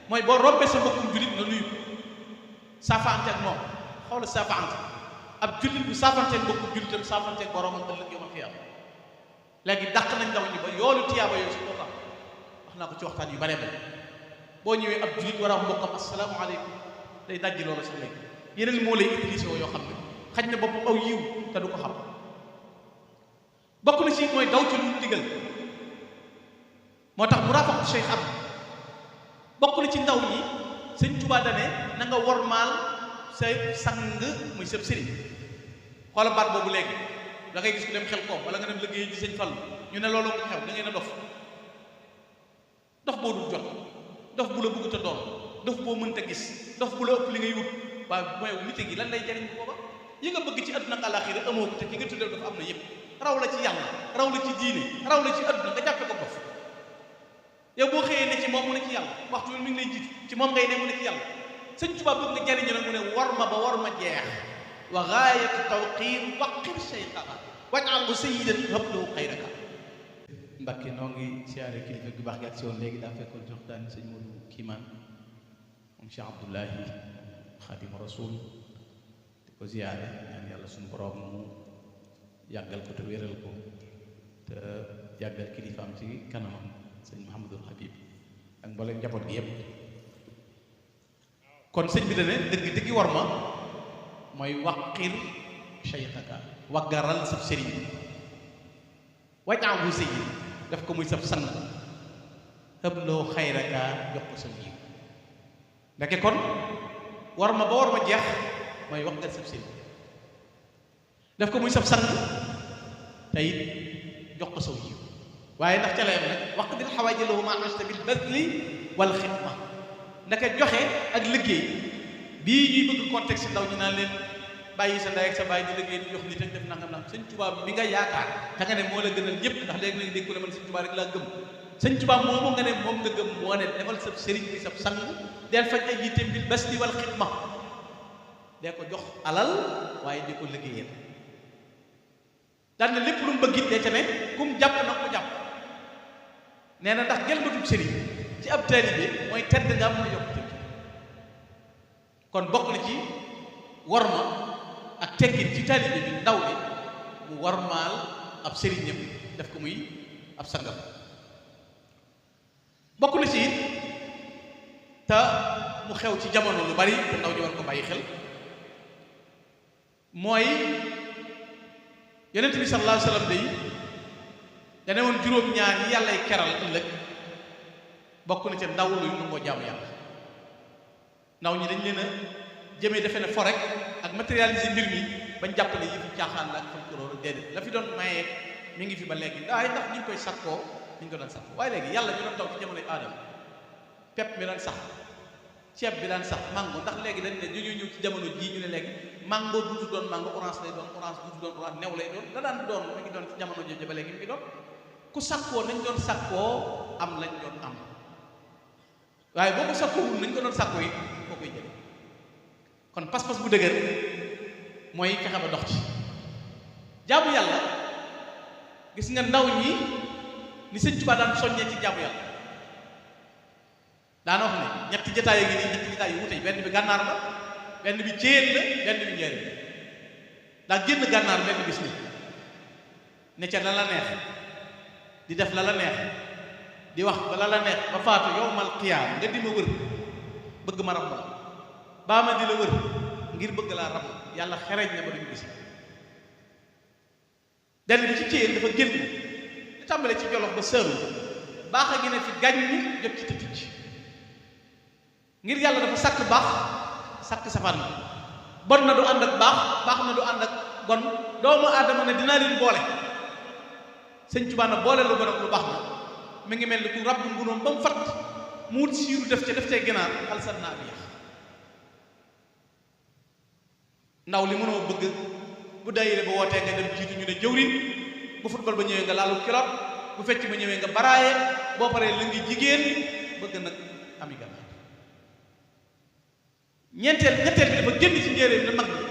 mooy boo rombee sa mbokkum jullit nga nuyu saafante ak moom xoola saafante ab jullit bu saafante ak mbokkum jullitam saafante ak boroomam ëllëg yawmal qiyaama léegi dàq nañ ndaw ñi ba yoolu tiyaaba yooyu si koo xam wax naa ko ci waxtaan yu bare bare boo ñëwee ab jullit war a wax mbokkam assalaamu aleykum day dajji loolu sax léegi yeneen moo lay utilisé yoo xam ne xaj na bopp aw yiw te du ko xam bokk na ci mooy daw ci lu digal moo tax mu rafaqu Cheikh am bokk na ci ndaw ñi sëñ Tuubaa dane na nga wormaal sa sang muy sëb sëriñ xoola baat boobu léegi da ngay gis ku dem xel koom wala nga dem liggéey ji sëñ Fallu ñu ne loolu nga xew da ngeen a dof boo dul jot dof bu la bëgg te doon dof boo mënta gis dof bu la ëpp li ngay wut waaye mooy nite gi lan lay jariñ booba yi nga bëgg ci àdduna ak àllaaxira amoo ko te ki nga tuddee dafa am na yëpp raw la ci yàlla raw la ci diine raw la ci àdduna nga jàppe ko dof yow boo xëyee ne ci moom mu ne ci yàlla waxtu mi ngi lay jiitu ci moom ngay ne mu ne ci yàlla sëñ Tuubaa bëgg nga jariñu nag mu ne war ma jeex wa gaayatu tawqiir waqir shaykhaka waj'alhu sayyidan hablahu xayraka Mbàkke noo ngi siyaare kilifa gi baax gi ak si woon léegi daa fekkoon jox daan sëñ Modou Kiimaan moom Cheikh Abdoulahi Xaadimu Rasuul di ko siyaare ñaan yàlla suñu borom mu yàggal ko te wéral ko te yàggal kilifaam ci kanamam sëñ Mouhamadul Habib ak mboolem njaboot gi yépp kon sëñ bi dane dëgg war ma mooy waqir shaykhaka waggaral sab sëriñ waj'alhu sayyidan def ko muy sab sang habloo xayraka jox ko sa yiw ndeke kon war ma ba war ma jeex mooy waggal sab sëriñ def ko muy sab sang te it jox ko saw yiw waaye ndax ca la yam nag waqdil xawaaji lahu ma ashta bil badli wal xidma ndeke joxe ak liggéey bii ñuy bëgg contexte ndaw ñu naan leen bàyyi sa ndey ak sa bàyyi di liggéey di jox nit ak def nangam nag sëñ Tuubaa bi nga yaakaar te nga ne moo la gënal ñëpp ndax léegi nañ dégg ko ne man sëñ Tuubaa rek laa gëm sëñ Tuubaa moomu nga ne moom nga gëm moo ne defal sab sëriñ bi sab sang del faj ay yitteem bil basli wal xidma dee ko jox alal waaye di ko liggéeyal daan na lépp lu mu bëgg it dee ca ne kum jàpp na ko jàpp nee na ndax jël matub sëriñ ci ab taalibe mooy tedd nga am mooy yokkute kon bokk na ci worma ak teggin ci taalibe bi ndaw bi mu wormaal ab sëriñam def ko muy ab sangam bokk na ci it te mu xew ci jamono lu bari te ndaw ñi war ko bàyyi xel mooy yonent bi sallallahu alayhi wa sallam day dane woon juróom-ñaar yi yàllay keral ëllëg bokk na ca ndaw luy nangoo jaamu yàlla ndaw ñi dañ leen a jëmee defe ne fo rek ak matérialiser mbir mi bañ jàpp ne yi fi caaxaan la ak fan ko loolu déedéet la fi doon maye mi ngi fi ba léegi waaye ndax ñu ngi koy sakkoo ñu ngi ko daan sakk waaye léegi yàlla ñu doon taw ci jamonoy aadama pepp mi daan sax ceeb bi daan sax mango ndax léegi dañ ne dañoo ñëw ci jamono jii ñu ne léegi mango duutu doon mango orange lay doon orange duutu doon orange new lay doon da daan doon mi ngi doon ci jamono jooju ba léegi mi ngi doon ku sakkoo nañ doon sakkoo am lañ doon am waaye boo ko sakkoowul nañ ko doon sakkoo yi koo koy jële kon pas-pas bu dëgër mooy fexe ba dox ci jaamu yàlla gis nga ndaw ñi ni sëñ Tuubaa daan soññee ci jaamu yàlla daana wax ne ñetti jataay yi nii ñetti jataay yu wute benn bi gànnaar la benn bi céen la benn bi njëriñ daa génn gànnaar benn bis ni ne ca la la neex di def la la neex di wax ba la la neex ba faatu yowmal qiyaam nga di ma wër bëgg ma rabb la baa ma di la wër ngir bëgg laa rabb yàlla xereñ na ba duñu gis benn bi ci céen dafa génn di tàmbale ci jolof ba sëru baax a gi ne fi gàññ jot ci tëticc ngir yàlla dafa sàkk baax sàkk safaan bi bon na du ànd ak baax na du ànd ak bon doomu aadama ne dinaa leen boole sëñ Tuubaa na boole lu bon ak lu baax na mi ngi mel ni ku ràbb ngunoom ba mu fat mu wut siiru def cee ginaar alsat naa bi yax ndaw li mënoo bëgg bu dayire ba wootee nga dem jiitu ñu ne jëwriñ bu football ba ñëwee nga laalu kilot bu fecc ba ñëwee nga baraaye boo paree la ngi jigéen bëgg nag ami gan ñetteel bi dafa génn ci njéeréen na mag bi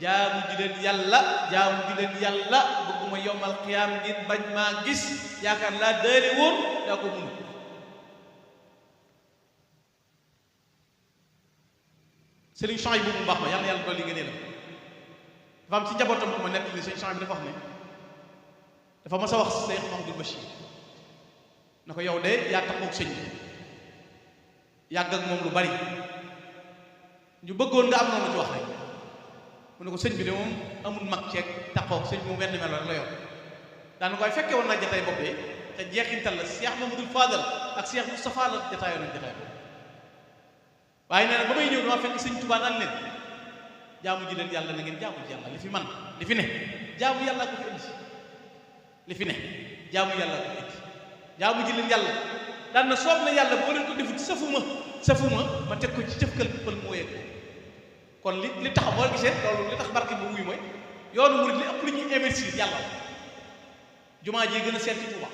jaamu ji leen yàlla bëgguma yowmal xiyaam ngir bañ maa gis yaakaar laa dëre woon daa ko mënu sëriñ change bu mu baax ma yàlla dool li nga nee la dafa am ci njabootam ko ma nekk li sëriñ change bi dafa wax ne dafa mas a wax Seex Mahamadul Bachir na ko yow de yaa taxoog sëñ bi yàgg ak moom lu bari ñu bëggoon nga am noonu ci wax rek mu ne ko sëñ bi de moom amul mag ceeg taxoog sëñ bi moom wenn melo rek la yor daana koy fekkee woon naa jataay bopp te jeexintal la Cheikh Mamadou Fadal ak Cheikh Moustapha la jataayoo nañ jataay bopp waaye nee na ba may ñëw dama fekk sëñ Tuubaa naan leen jaamu ji leen yàlla na ngeen jaamu ji yàlla li fi man li fi ne jaamu yàlla ko fi indi li fi ne jaamu yàlla ko fi indi jaamu ji leen yàlla daan na soob na yàlla boo leen ko defut safuma ma teg ko ci cëfkal pël mu wéeg kon li tax boo gisee loolu li tax barke bu wuy mooy yoonu murid li ëpp lu ñuy investir yàlla jumaa ji gën a seet ci Tuubaa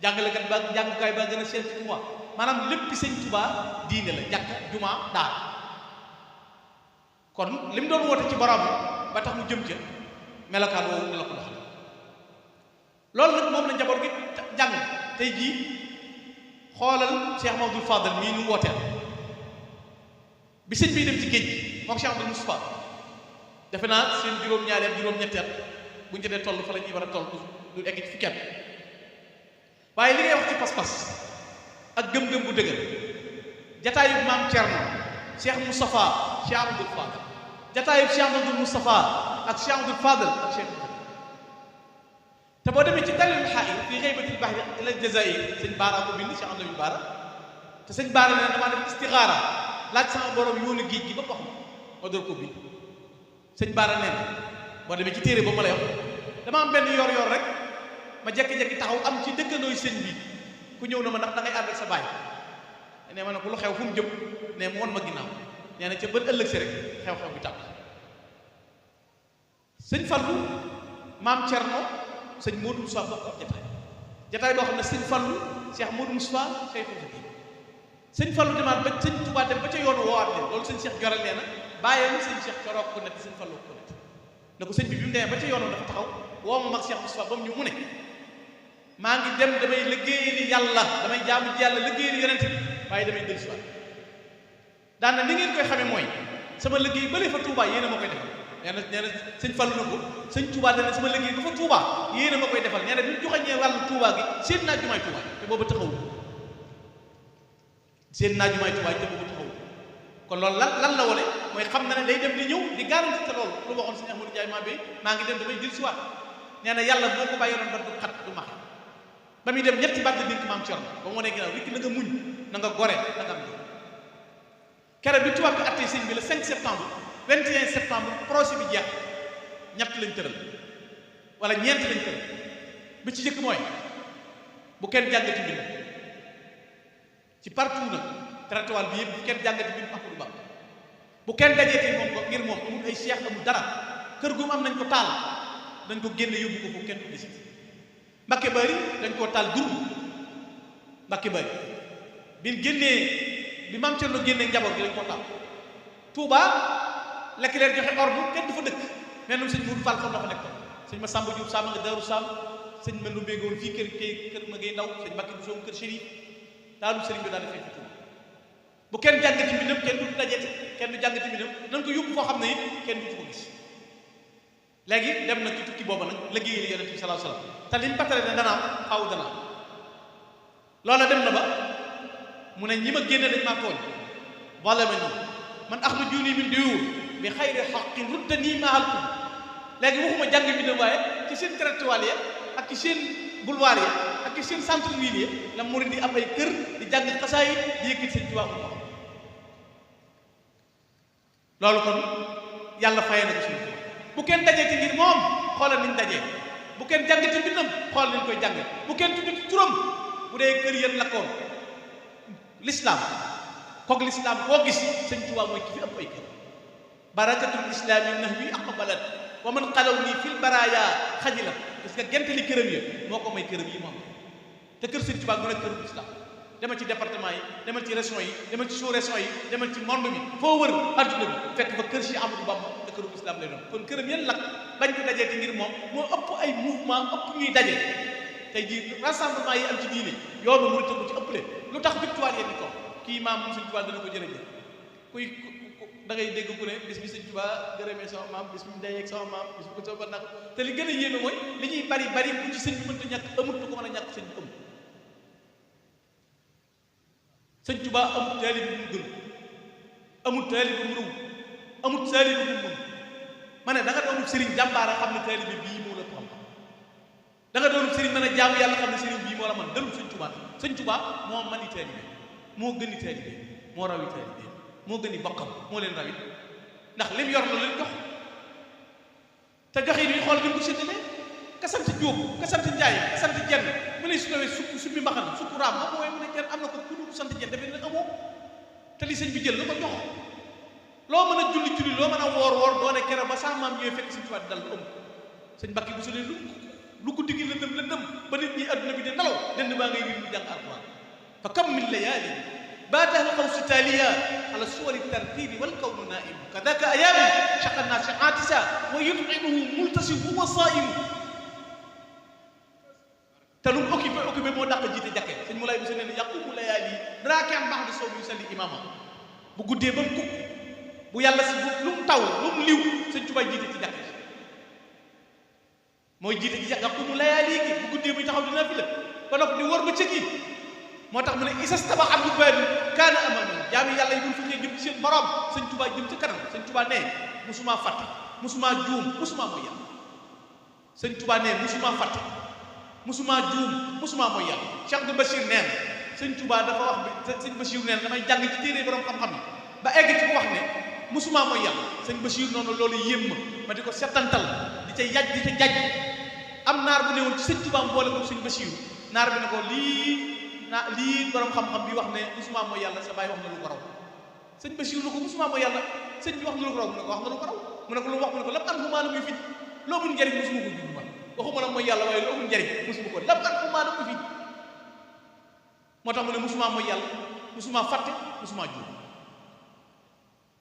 jàngalekat ba jàngukaay ba gën a seet ci Tuubaa maanaam lépp sëñ Tuubaa diine la jàkk jumaa daara kon li mu doon woote ci borom ba tax mu jëm ca melokaan woowu ni la ko doxal loolu nag moom la njaboot gi jàng tey jii xoolal Cheikh Mamadou Fadal mii nu wooteel bi sëñ bii dem ci géej gi moom Cheikh Abdou Moustapha defe naa seen juróom-ñaari ak juróom-ñetteel bu ñu jotee toll fa la ñuy war a toll du egg ci fukki at waaye li ngay wax ci pas-pas ak gëm-gëm bu dëgër jataayu maam Thierno Cheikh Moustapha Cheikh Abdou Fadal jataayu Cheikh Abdou Moustapha ak Cheikh Abdou Fadal ak Cheikh te boo demee ci dalil xaayir fii xëybatil bahri ila jazair sëñ Baara ko bind Cheikh Abdou Baara te sëñ Baara nee na damaa def istixaara laaj sama borom yoonu géej gi ba wax ma door ko bind sëñ Baara nee na boo demee ci téere ba ma lay wax dama am benn yor-yor rek ma jekki-jekki taxaw am ci dëkkandooy sëñ bi ku ñëw na ma ndax da ngay ànd ak sa baay nee ma ne ko lu xew fu mu jëm ne mu won ma ginnaaw nee na ca bët ëllëg si rek xew-xew bi tàbbi sëñ Fallu maam Cerno sëñ Modou Moussa bokk ab jataay jataay boo xam ne sëñ Fallu Cheikh Modou Moustapha Cheikhul Khadim sëñ Fallu demaat ba sëñ Touba dem ba ca yoonu woowaat leen loolu sëñ Cheikh Jorel nee na bàyyam sëñ Cheikh Corook ko nekk sëñ Fallu ko nekk ne ko sëñ bi mu demee ba ca yoonu dafa taxaw woo ma mag Cheikh Moustapha ba mu ñu mu ne maa ngi dem damay liggéeyali yàlla damay jaamu ci yàlla liggéeyali yonent bi waaye damay dellu si waat daan na ni ngeen koy xamee mooy sama liggéey bële fa Touba yéen a ma koy defal nee na sëñ Fallu na ko sëñ Touba dana sama liggéey ba fa Touba yéen a ma koy defal nee na bi mu joxañee wàllu Touba gi seen naa jumaay Touba te boobu taxawul seen naa jumaay Touba te boobu taxawul kon loolu lan la wone mooy xam na ne day dem di ñëw di garanti te loolu lu waxoon sëñ Amadou Ndiaye maa ngi dem damay jël si waat nee na yàlla boo ko bàyyi yoon ba du xat du max ba muy dem ñetti baat dénk maam Cerno ba mu wanee ginnaaw rikk na nga muñ na nga gore na nga am kere bi tubaab bi attee sëñ bi le 5 septembre 21 septembre projet bi jeex ñett lañ tëral wala ñeent lañ tëral bi ci jëkk mooy bu kenn jàngati bind ci partout nag territoire bi yëpp bu kenn jàngati bind Ahmadou Bamba bu kenn dajeeti moom ko ngir moom amul ay cheikh amul dara kër gu am nañ ko taal dañ ko génne yóbbu ko foofu kenn du gis Mbakke Bari dañ koo taal dur Mbakke Bari bi génnee bi maam Cerno génnee njaboot gi dañ koo taal Touba lekk leen joxe ordre kenn du fa dëkk mais noonu sëñ Mourou Fall xam na fa nekk sëñ ma Samba Diop Samba nga Daaru Sam sëñ ma Lumbe woon fii kër ma ngay ndaw sëñ Mbakke bu soom kër Chérif taalu sëriñ bi daal defee fi Touba bu kenn jàngati mbindam kenn du dajeeti kenn du jàngati mbindam nañ ko yóbbu foo xam ne it kenn du ko gis léegi dem na ci tukki booba nag liggéeyal yonent bi sallallahu alayhi wasallam te liñ battale ne dana am xaw dana am loola dem na ba mu ne ñi ma génne dañ maa tooñ wala ma nii man axrujuuni min diyuur bi xayri xaqin ruddanii maal kum léegi waxuma jàng mbindam waaye ci seen territoire ya ak ci seen boulevard ya ak ci seen centre ville ya la murid di am ay kër di jàng xasaay di yëkkati seen Tuubaa ko loolu kon yàlla fayee na ko suñu bu kenn dajee ci ngir moom xoolal niñ dajee bu kenn jàngati mbindam xoolal niñ koy jàng bu kenn tudd ci turam bu dee kër yéen lakkoon l'islam kook l'islam koo gis sëñ Tuubaa mooy ki fi ëpp ay kër barakatul islami nahwi aqbalat wa man xalaw nii fil baraya xajilat parce que gente li këram yi moo ko may këram yi moom te kër sëñ Tuubaa mu nekk këru islam demal ci département yi demal ci région yi demal ci sous-région yi demal ci monde bi foo wër adduna bi fekk fa kër Cheikh Amadou Bamba te këru islam lay doon kon këram yéen lakk bañ ko dajee te ngir moom moo ëpp ay mouvement ëpp ñuy daje tey jii rassemblement yi am ci diine yoonu murid ko ci ëppale lu tax victoire yéen di ko kii maam sëñ Tuubaa dana ko jërëjëf kuy da ngay dégg ku ne bis bi sëñ Tuubaa gërëmee sama maam bis bi mu dayeeg sama maam bis bi ko sama nag te li gën a yéeme mooy li ñuy bari bari ku ci sëñ bi mënta ñàkk amut ko mën a ñàkk sëñ bi amut sëñ Tuubaa amut taalibe bu mu gën amut taalibe bu mu rëw amut taalibe bu mu mën ma ne da nga doonub sëriñ jàmbaara xam ne taalibe bii moo la xam da nga doonub sëriñ mën a jaamu yàlla xam ne sëriñ bii moo la man dalul sëñ Tuubaa moo mani taalibe moo gëni taalibe moo rawi taalibe moo gëni bokkam moo leen rawit ndax lim yor la leen jox te jox yi duñu xool ni mu ko séddalee ka sant Jóob ka sant Njaay ka sant Jenn mu ne su tawee suppi mbaxana sukku raam ba mooy mu ne jenn am na ko ku dul sant Jenn dafay ne amoo te li sëñ bi jël la ko jox loo mën a julli loo mën a woor doone kere ba sa maam ñëwee fekk sëñ Tuubaa di dal lu ëmb sëñ Mbàkke bu solee lu guddi gi lëndëm ba nit ñi adduna bi di nelaw dend baa ngay wir mu jàng alquran fa kam min layaali baataha alqawsu taaliya ala suwari tartibi wal kawnu naim kadaka ayaami shaqa naasi aatisa wa yut'imuhu multasi huwa saimu te lu mu occupé moo dàq jiite jàkke sëñ mu lay bu se ne yaqumu layaali raaki'an ba'da sawmi yusalli imama bu guddee ba mu kukk bu yàlla si lu mu taw lu mu liw sëñ Tuubaa jiite ci jàkke mooy jiite ci yaqumu layaali gi bu guddee muy taxaw dina fi la ba noppi di wor ba cëg yi moo tax mu ne isas tabax am lu bari kaana amal jaami yàlla yi buñ fekkee jëm ci seen borom sëñ Tuubaa jëm ci kanam sëñ Tuubaa ne musuma fàtte musuma juum musuma mooy yàlla sëñ Tuubaa ne musuma fàtte musuma juum musuma mooy yàlla Cheikh Abdou Bachir neen sëñ Tuubaa dafa wax bi sëñ Bachir neen damay jàng ci téere borom xam-xam yi ba egg ci ko wax ne musuma mooy yàlla sëñ Bachir noonu loolu yéem ma di ko settantal di ca yaj di ca jaj am naar bu newoon ci sëñ Tuubaa boole ko sëñ Bachir naar bi ne ko lii borom xam-xam bi wax ne musuma mooy yàlla sa baay wax na lu ko raw sëñ Bachir na ko musuma mooy yàlla sëñ bi wax na lu ko raw mu ne ko wax na lu ko raw mu ne ko lu wax mu ne ko lam an fu maa la muy fit loo mun njëriñ musuma ko jublu waxuma la mooy yàlla waaye lu amul njariñ musuma ko lam at fu maa dama fi moo tax mu ne musuma mooy yàlla musuma fàtte musuma juum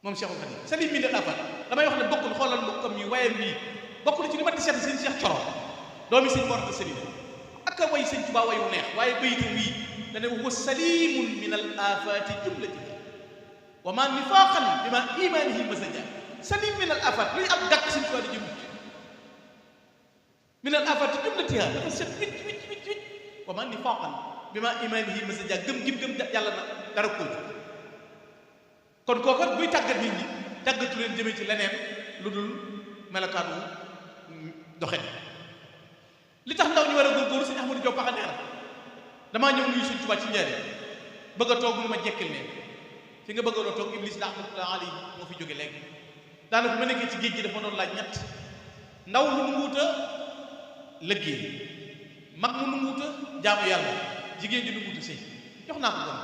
moom Cheikhul Khadim salim mi ne afat damay wax ne bokkul xoolal mbokkam yi waaye mii bokk na ci li ma di seet sëñ Cheikh Coro doomi sëñ Mor Anta Sali ak a way sëñ Tuubaa wayu neex waaye bayitam wii dane wa salimun min al afati jumlatiha wa ma nifaqan bi ma imanihi masaja salim min al afat luy am gàkk sëñ Tuubaa di jëm min al afati jumlatiha dafa set wicc wicc wicc wicc wa ma nifaqan bi ma imanihi masaja gëm yàlla na dara ko kon kooku buy tàggat nit ñi tàggatu leen jëmee ci leneen lu dul melokaanu doxe li tax ndaw ñu war a góorgóorlu sëñ Ahmadou Diop Paxa nee na damaa ñëw nuyu sëñ Tuubaa ci njëriñ bëgg a toog mu ma jekkil ne fi nga bëgg a toog Iblis rahmatullah alayhi moo fi jóge léegi daanaka ma nekkee ci géej gi dafa doon laaj ñett ndaw lu nunguut a liggéey mag mu nunguut a jaamu yàlla jigéen ji nunguut a sëy jox naa ko kon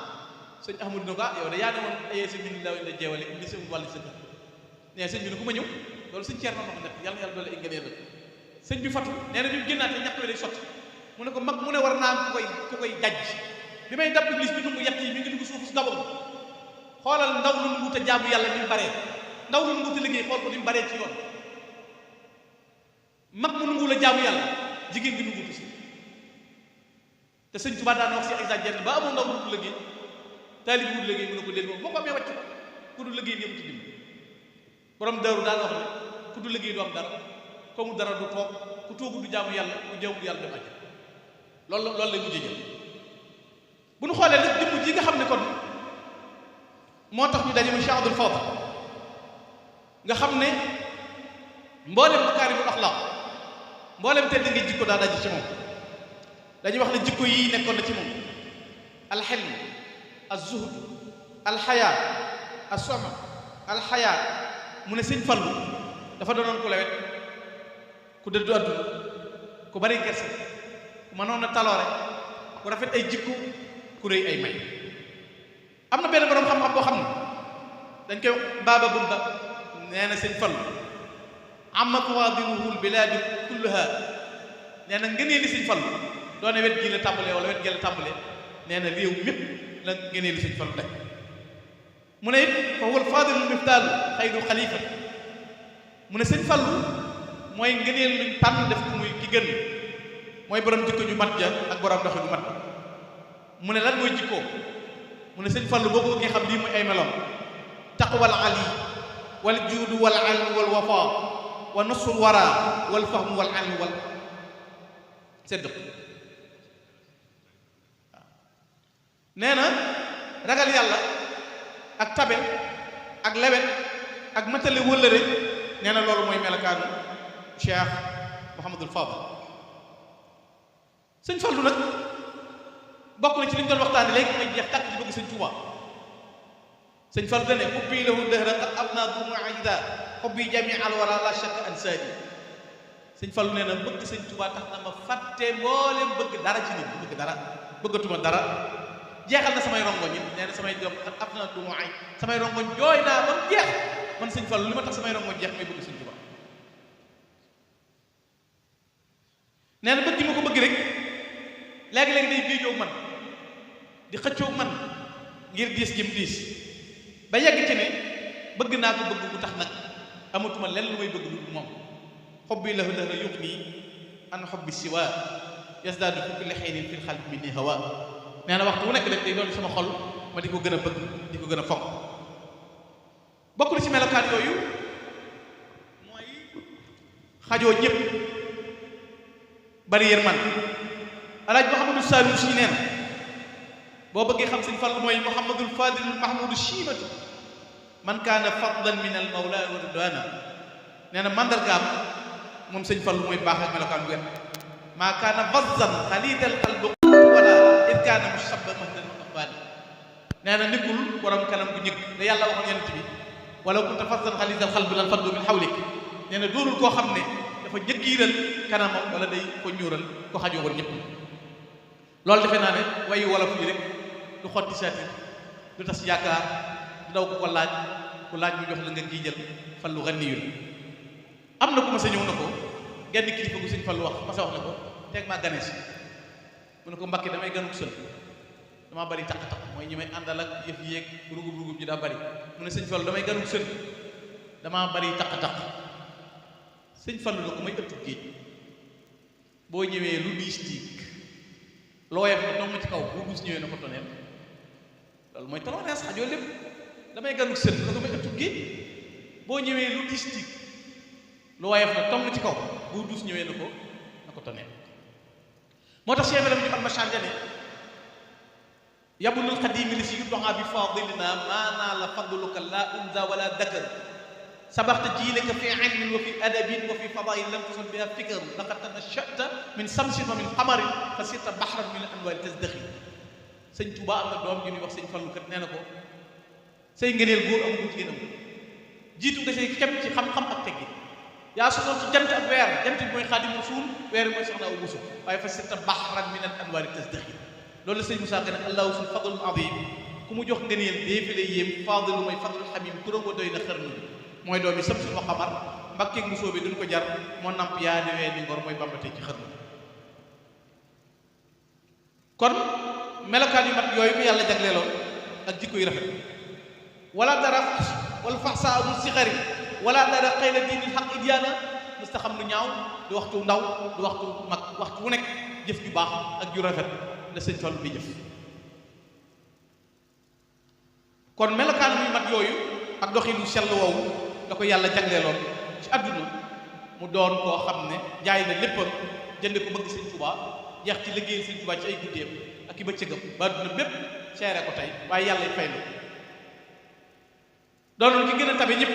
sëñ Ahmadou ne ko yow de yaa ne woon ayee si min la la jeewale Iblis amul wàllu sa kër nee sëñ bi ne ku ma ñëw loolu sëñ Ceerno ma ko nekk yàlla yàlla doole ay ngëneel la sëñ bi fatu nee na bi mu génnaatee ñett day sotti mu ne ko mag mu ne war naa am ku koy jajj bi may dab Iblis bi nungu yett yi mi ngi dugg suufu su gabam xoolal ndaw lu nunguut a jaamu yàlla ni mu baree ndaw lu nunguut a liggéey xool ko ni mu baree ci yoon mag mu nungu la jaamu yàlla jigéen gi nunguutu si te sëñ Tuubaa daan wax si exagère ba amoon ndaw lu nungu liggéey taalib wut liggéey mu ne ko déedéet moom boo ko amee wàcc ko ku du liggéey néew ci dim borom daaru daan wax ne ku du liggéey du am dara ko mu dara du toog ku toogu du jaamu yàlla ku jaamul yàlla dem àjjana loolu lay mujjee jël bu ñu xoolee nag jëmm ji nga xam ne kon moo tax ñu daje mu Cheikh Abdoul Fadal nga xam ne mboolem makaarimul axlaaq mboolem tedd nga jikko daa daje ci moom dañuy wax ne jikko yi nekkoon na ci moom alxilm az-zuhd alxayaa as-sama alxayaa mu ne sëñ Fallu dafa doonoon ku lewet ku dëddu àdduna ku bari kersa ku mënoon a taloore ku rafet ay jikko ku rëy ay may am na benn borom xam-xam boo xam ne dañ koy baaba bunda nee na sëñ Fallu amma tawaadiruhu albilaadu kulluha nee na ngënee li sëñ Fallu doone wet gii la tàmbalee wala wet gii la tàmbalee nee na réew mépp la ngënee li sëñ Fallu daj mu ne it fa huwa alfaadilu miftaalu xayru xalifa mu ne sëñ Fallu mooy ngëneel luñ tànn def ko muy ki gën mooy borom jikko ju mat ja ak borom doxe ju mat mu ne lan mooy jikkoo mu ne sëñ Fallu boo ko bëggee xam lii muy ay meloom taqwal ali wal juudu wal ilm wal wafa wa nasul wara wal fahmu wal ilm wal sedq nee na ragal yàlla ak tabe ak lewet ak matale wëllëre nee na loolu mooy melakaanu Cheikh Mouhamadul Fadal sëñ Fallu nag bokk na ci li ñu doon waxtaane léegi mooy jeex tàkk ci bëgg sëñ Tuubaa sëñ Fallu dane xubbi lahu dëhra qad abna dumuida xubbi jami al wara la shakka ansaadi sëñ Fallu nee na bëgg sëñ Tuubaa tax na ma fàtte mboolem bëgg dara ci nit bëgg dara bëggatuma dara jeexal na samay rongoñ yi nee na samay doom qad abna dumuida samay rongoñ jooy naa ba mu jeex man sëñ Fallu li ma tax samay rongoñ jeex may bëgg sëñ Tuubaa nee na bëgg ma ko bëgg rek léegi-léegi day biijoo man di xëccoo man ngir diis jëm diis ba yegg ci ne bëgg naa ko bëgg bu tax nag amatuma lenn lu may bëgg lu moom xobbi lahu dahra yuxni an xobbi siwa yasdaadu fi kulli xiinin fil xalbi minni hawa nee na waxtu wu nekk rek day doon sama xol ma di ko gën a bëgg di ko gën a fonk bokk na ci melokaan yooyu mooy xajoo ñëpp bari yërmande alaaj Mouhamadou Saliou si nee na boo bëggee xam sëñ Fallu mooy Mouhamadul Fadil Mahmoudou Chimatu man kaana fadlan min al mawla wa ridwana nee na mandargaam moom sëñ Fallu mooy baax ak melokaan bu wet maa kaana vazzan xalidal qalbi wala it kaana mushabba mahdan aqbali nee na nekkul borom kanam bu ñëg da yàlla waxoon yonent bi wala kunta fazzan xalidal qalbi lan faddu min xawlik nee na doonul koo xam ne dafa njëkkiiral kanamam wala day ko ñuural ko xajoo woon ñëpp loolu defe naa ne wayu wolof yi rek du xotti saati du tas yaakaar du daw ko laaj mu jox la nga kii jël Fallu ganiyul am na ku ma sa ñëw na ko genn kilifa gu sëñ Fallu wax ma sa wax ne ko teeg maa gane si mu ne ko Mbàkke damay ganuk sën damaa bari taq-taq mooy ñi may àndal ak yëf yéeg rugub ji daa bari mu ne sëñ Fallu damay ganuk sën damaa bari taq-taq sëñ Fallu na ko may ëttu géej boo ñëwee lu diis tiig looyef na dong ci kaw bu dus ñëwee na ko toneel loolu mooy talonees xajoo lépp damay ganuk sën na ko may ëttu géej boo ñëwee lu diis tiig lu woyof na tong ci kaw bu dus ñëwee na ko toneel moo tax Cheikh Ibrahima ñu almachan ne yabulul xadimi li si yuddoxa bi fadilina maanaa la fadluka la unza wala dakar sabaxta jiilaka fi ilmin wa fi adabin wa fi fadail lam tasul biha fikr laqad tanashata min samsin wa min xamarin fa sirta baxran min anwaari tasdaxi sëñ Tuuba am na doom ju ñuy wax sëñ Fallu kat nee na ko say ngëneel góor am ko jigéen am jiitu nga say kem ci xam-xam ak teggi yaa sosoon ci jant ak weer jant bi mooy Xaadimu Rasuul weer bi mooy soxna Awa Buso waaye fa sirta baxran min anwaari tasdaxi loolu la sëñ Musaa Ka ne allahu sul fadlul azim ku mu jox ngëneel dee fi lay yéem fadlu mooy fadlul xamim turam wa doy na xërnu mooy doom yi sëb suñu xamar mbakkeeg mu sóobee duñ ko jar moo namp yaa di wee ni ngor mooy bambate ci xërnu kon melokaan yu mat yooyu ko yàlla jagleeloon ak jikko yu rafet wala dara wala faxsa amul si xari wala dara xëy na diini xaq idiana mës ta xam lu ñaaw du waxtu ndaw du waxtu mag waxtu wu nekk jëf ju baax ak ju rafet la sëñ Fallu bi jëf kon melokaan yu mat yooyu ak doxinu sell woowu da ko yàlla jagleeloon ci àdduna mu doon koo xam ne jaay na léppam jënd ko bëgg sëñ Tuubaa jeex ci liggéeyal sëñ Tuubaa ci ay guddeem ak i bëccëgam ba àdduna bépp seere ko tey waaye yàlla fay na doonoon ki gën a tabe ñëpp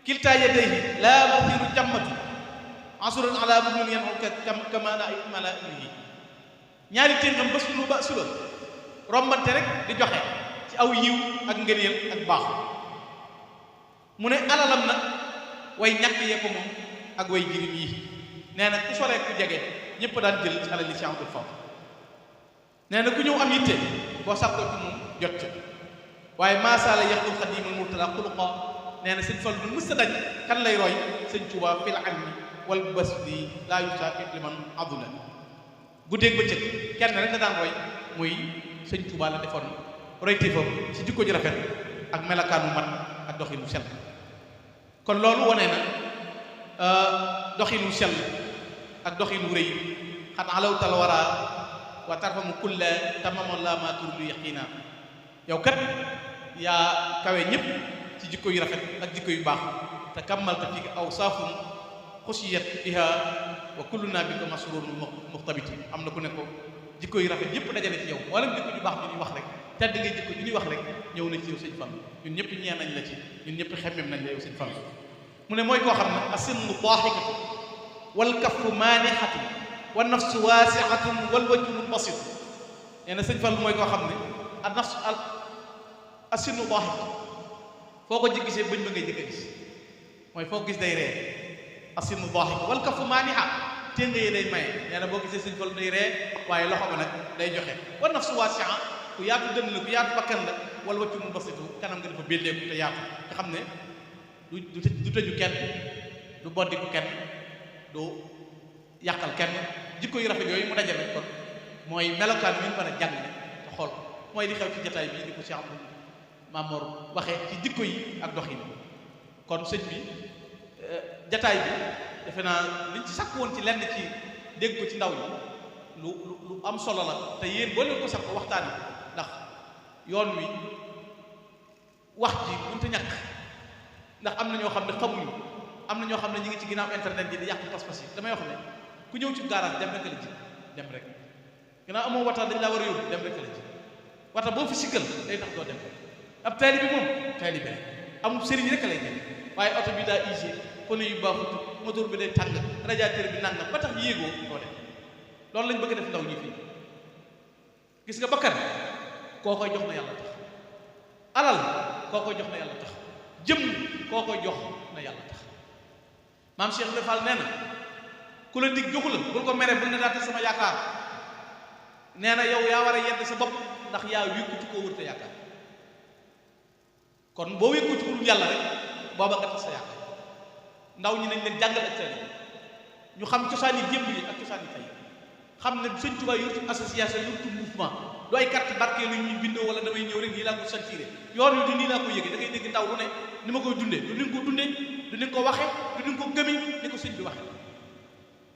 kiltaa yadayhi laa masiru jàmmatu asuran ala mumnin yan kamana ay mala yi ñaari téngam ba sulu ba sula rombante rek di joxe ci aw yiw ak ngëneel ak baax mu ne alalam nag way ñàkk yee ko moom ak way jirim yi nee na ku soree ku jege ñëpp daan jël ci alali Cheikh Abdoul Fadl nee na ku ñëw am yitte boo sàkkoo ci moom jot ca waaye maasaala yaqul xadimul murtada xuluqa nee na sëñ Fallu mës a daj kan lay roy sëñ Tuubaa fil almi wal basdi laa yusaa liman adula guddeeg bëccëg kenn rek da daan roy muy sëñ Tuubaa la defoon royteefam ci jikko ji rafet ak melakaanu mat ak doxinu sell kon loolu wane na doxinu sell ak doxinu rëy xan alawtal wara wa tarfamu kulla tamama la ma turdu yaqina yow kat yaa kawe ñëpp ci jikko yu rafet ak jikko yu baax te kammalta fi aw saafun xusiyat biha wa kulluna bi ko masrurun muxtabit am na ku ne ko jikko yu rafet yëpp dajale ci yow wala jikko ju baax ju ñuy wax rek tedd ngay jikko ju ñuy wax rek ñëw na ci yow sëñ Fallu ñun ñëpp ñee nañ la ci ñun ñëpp xemmem nañ la yow sëñ Fallu mu ne mooy koo xam ne asinnu daaxikatu wal kaffu maanixatu wa nafsu waasiatun wal wajhu basit nee na sëñ Fallu mooy koo xam ne a nafsu asinnu daaxikatu foo ko gisee bëñ ba ngay jëkk a gis mooy foo ko gis day ree asinnu daaxikatu wal kaffu maanixa téng yi day maye nee na boo gisee sëñ Fallu day ree waaye loxo ba nag day joxe wa nafsu waasi'a ku yaatu dënn la ku yaatu bakkan la wala waccu mu basitu kanam nga dafa béddeeku te yaatu nga xam ne du tëju kenn du boddiku kenn du yàqal kenn jikko yu rafet yooyu mu dajale kon mooy melokaan bi ñu mën a jàng te xool mooy li xew ci jataay bii di ko Cheikh Abdou Mamour waxee ci jikko yi ak doxin kon sëñ bi jataay bi defe naa liñ ci sakk woon ci lenn ci dégg ko ci ndaw yi lu am solo la te yéen boo leen ko sakk waxtaan yi ndax yoon wi wax ji mënut a ñàkk ndax am na ñoo xam ne xamuñu am na ñoo xam ne ñu ngi ci ginnaaw internet yi di yàq pas-pas yi damay wax ne ku ñëw ci garage dem rek la ji dem rek ginnaaw amoo wata dañ laa war a yóbbu dem rek la ji wata boo fi sikkal day tax doo dem ab taalibe bi moom taalibe rek amul sëriñ rek lay jël waaye oto bi daa usé pneu yu baaxut moteur bi day tàng radiateur bi nangam ba tax yéegoo doo dem loolu lañ bëgg def ndaw ñi fii gis nga bakkan koo koy jox na yàlla tax alal koo koy jox na yàlla tax jëm koo koy jox na yàlla tax maam Cheikh Ibra Fall nee na ku la dig joxu la bul ko mere bul ne daate sama yaakaar nee na yow yaa war a yedd sa bopp ndax yaa wékku ci koo wërte yaakaar kon boo wékku ci ku dul yàlla rek booba nga tax sa yaakaar ndaw ñi nañ leen jàngal ak teel ñu xam cosaani démb yi ak cosaani tey xam ne Sëñ Tuubaa yurtu association yurtu mouvement du ay carte barke lu ñuy bindoo wala damay ñëw rek nii laa ko sentiré yoon wi du nii laa ko yëgee da ngay dégg ndaw lu ne ni ma koy dundee du ni nga ko dundee du ni nga ko waxee du ni nga ko gëmee ni ko sëñ bi waxee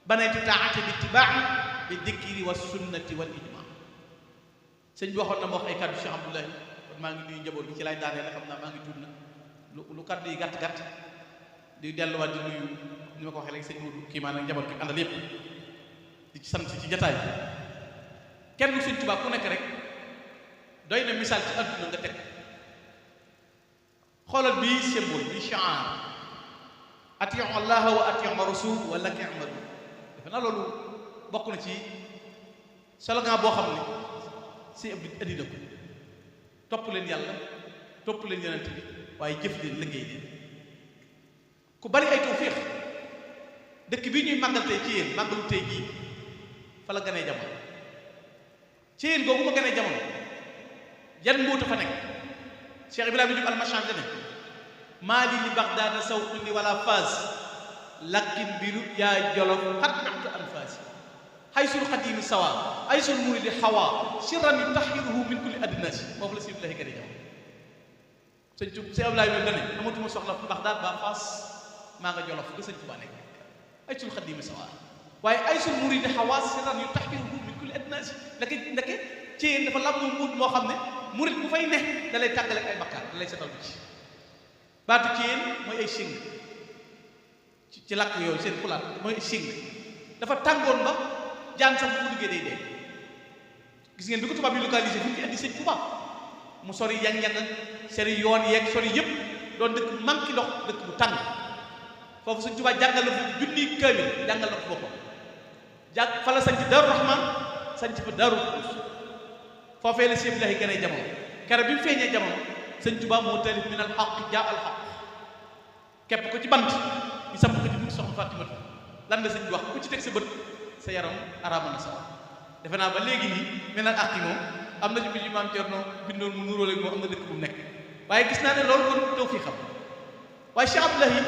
banaytu taati bi itibaa'i bi dikri wa sunnati wal ijmaa sëñ bi waxoon na ma wax ay kàddu Cheikh Abdoulaye kon maa ngi nuyu njaboot gi ci laay daanee la xam naa maa ngi tudd na lu kàddu yi gàtt gàtt di delluwaat di nuyu ni ma ko waxee léegi sëñ Modou kii maanaam njaboot gi àndal yépp di ci sant ci jataay kenn Sëñ Tuubaa ku nekk rek doy na misaal ci àdduna nga teg xoolal bii symbole bi shi'ar atii'u Allaha wa atii'u rasul wa laka i'malu defe naa loolu bokk na ci slogan boo xam ne si ab indi na ko topp leen yàlla topp leen yonent bi waaye jëf leen liggéey leen ku bari ay tawfiix dëkk bii ñuy màggal tey ci yéen màggalu tey jii fa la ganee jamono ci yéen googu ma ganee jamono yan mbóota fa nekk Cheikh Ibrahima Diouf al-Machar ne maa li Bagdaad sawquni wala Faas lakin biru yaa Jolof xat mextu anfaasi xaysul xadiimi sawa aysul muridi xawa sirran yutahiruhu min kulli adnaasi foofu la si Ibrahima ganee jamono sëñ Tuubaa Ibrahima dane amatuma soxla Bagdaad ba Faas maa nga Jolof ga sëñ Tuubaa nekk aysul xadiimi sawa waaye aysul muridi xawa sirran yutahiruhu min kulli adnaasi ndeke ci yéen dafa lam moom muut moo xam ne murit bu fay ne da lay tàggale ak ay bakkaar da lay setal bi ci baatu ci yéen mooy ay sing ci làkk yooyu seen pulaat mooy ay sing dafa tàngoon ba jaan sax bu duggee day dee gis ngeen bi ko tubaab yi localisé fi ñu fi indi sëñ Tuubaa mu sori yang-yang sori yoon yeeg sori yëpp doon dëkk manqué ndox dëkk bu tàng foofu sëñ Tuubaa jàngal la fu junniy kaamil jàngal la ko boppam jàng fa la sañ ci Daaru Rahmaan sañ ci fa Daaru Xudoos foofee la Sëñ Abdoulaye gën a jamono keroog bi mu feeñee jamono sëñ Tuubaa moo taalif min al xaq jaa al xaq képp ko ci bant ñu samp ko ci buntu soxna Fatimatu lan la sëñ bi wax ku ci teg sa bët sa yaram araama na sawa defe naa ba léegi nii min al xaq moom am na ci bi maam Cerno bindoon mu nuróole moom am na dëkk bu mu nekk waaye gis naa ne loolu kon taw fii xam waaye Cheikh Abdoulaye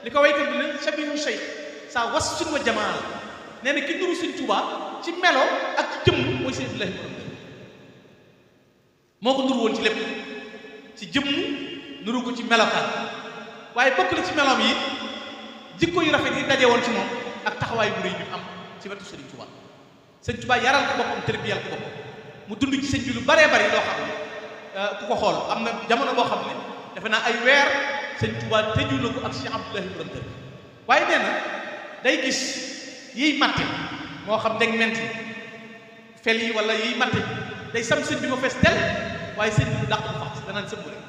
li ko waykat bi ne shabihu cheikh sa was suñ wa jamaal nee na ki nuru sëñ Tuubaa ci melo ak ci jëmm mooy Sëñ Abdoulaye borom moo ko nuru woon ci lépp ci jëmm nuru ko ci melokaan waaye bokk na ci meloom yi jikko yu rafet yi daje woon ci moom ak taxawaay bu rëy bi am ci wetu Sëriñ Tuubaa Sëñ Tuubaa yaral ko boppam tërbiyal ko boppam mu dund ci sëñ bi lu baree bari loo xam ne ku ko xool am na jamono boo xam ne defe naa ay weer Sëñ Tuubaa tëju na ko ak Cheikh Abdoulaye borom tër waaye nee na day gis yiy matte moo xam ndeg menti fel yi wala yiy matte day sam sëñ bi ma fees tel waaye sëñ bi du dàq bu fax danaan sëmbu rek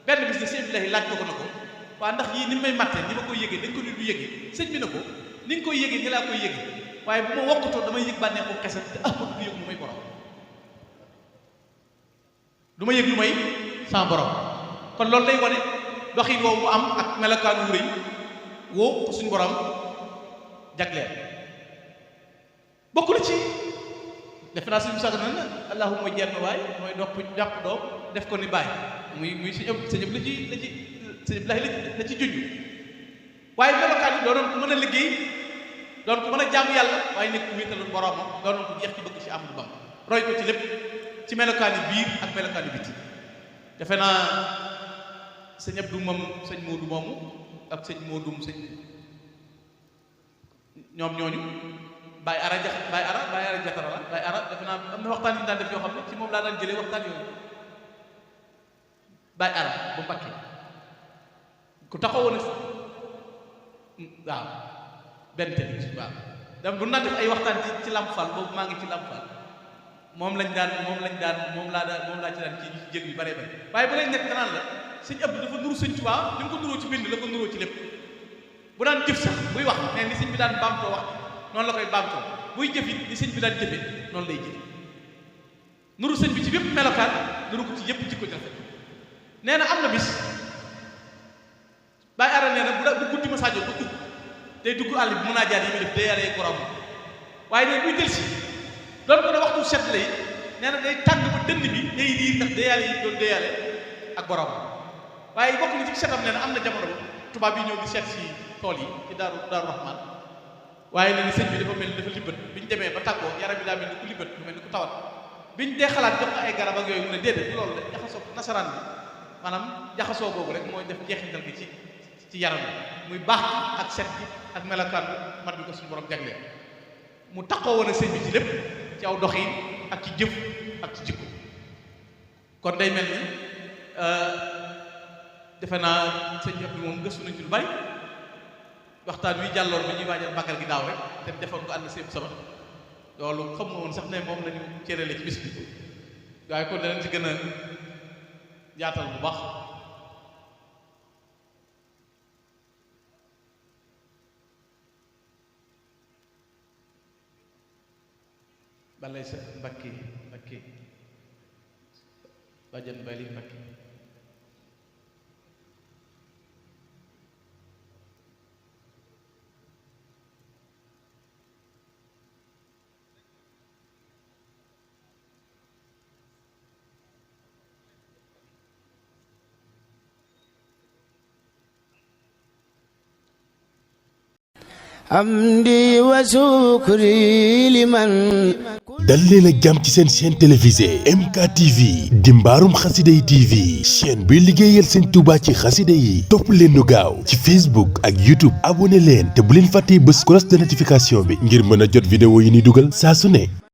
benn bis ne sëñ Abdoulaye laaj ko na ko waa ndax yii ni may matte ni ma koy yëgee dañ ko ni du yëgee sëñ bi na ko ni nga koy yëgee ni laa koy yëgee waaye bu ma wokkatoo damay yëg bànneexu xesat te ahmadu du yëg lu may borom du ma yëg lu may sans borom kon loolu day wane doxin woowu mu am ak melokaan wu rëy woo ko suñu borom jagleel bokk na ci defe naa suñu sax na allahumma jenn waay mooy jàpp doom def ko ni bàyyi muy sëñ ëpp la ci junj waaye melokaan yi doonoon ko mën a liggéey doon ko mën a jaamu yàlla waaye nekk ku wéetaloon boroomam doonoon ko jeex ci bëgg ci Ahmadu Bamba roy ko ci lépp ci melokaan yi biir ak melokaan yi biti defe naa sëñ Abdou moom sëñ Moodu moomu ak sëñ Moodum sëñ ñoom ñooñu Baye Ara Jatara la Baye Ara defe naa am na waxtaan yi ñu daan def yoo xam ne ci moom laa daan jëlee waxtaan yooyu Baye Ara bu Mbakke ku taxawoon waaw benn télé waaw dam bu naan def ay waxtaan ci Lamp Fall boobu maa ngi ci Lamp Fall moom laa ci daan ci jég yu bare bare waaye bu lay nekk danaan la sëñ Abdou dafa nuru sëñ Tuubaa ni mu ko nuroo ci bind la ko nuroo ci lépp bu daan jëf sax buy wax ne ni sëñ bi daan baamtoo wax noonu la koy baamtoo buy jëf it ni sëñ bi daan jëfe noonu lay jëfe nuru sëñ bi ci bépp melokaan nuru ko ci yépp jikko ci rafet nee na am na bis Baye Ara nee na bu guddi ma saajo ba dugg day dugg àll bi mën a jaar yi muy def day yàlla borom waaye ne buy del si doon ko ne waxtu set lay nee na day tàng ba dënd bi day riir ndax day yàlla yi doon day yàlla ak borom waaye bokk na ci setam nee na am na jamono ba tubaab yi ñëw di seet si tool yi ci daaru Rahmaan waaye nee na sëñ bi dafa mel ni dafa libbat bi ñu demee ba tàggoo yaram bi daa mel ni ku libbat lu mel ni ku tawat biñ dee xalaat jox ko ay garab ak yooyu mu ne déedéet loolu de jaxasoo nasaraan bi maanaam jaxasoo boobu rek mooy def jeexintal gi ci yaram bi muy baax gi ak set gi ak melokaan bi mat bi ko suñu borom jagleel mu taxoo woon a sëñ bi ci lépp ci aw doxin ak ci jëf ak ci jikko kon day mel ni defe naa sëñ bi moom gëstu nañ ci lu bari waxtaan wi jàlloon bi ñuy waajal màggal gi daaw rek te defoon ko ànd sépp sama loolu xam nga woon sax ne moom lañu cërale ci bis bi waaye kon danañ ci gën a yaatal bu baax balay sa mbakki bàjjan bali mbakki hamdi wa shukri liman dal leen ak jàmm ci seen chaîne télévisée MKTV di mbaarum xasida yi TV chaîne bi liggéeyal seen Touba ci xasida yi topp leen nu gaaw ci Facebook ak YouTube abonné leen te bu leen fàttee bës cloche de notification bi ngir mën a jot vidéo yi ni dugal saa su ne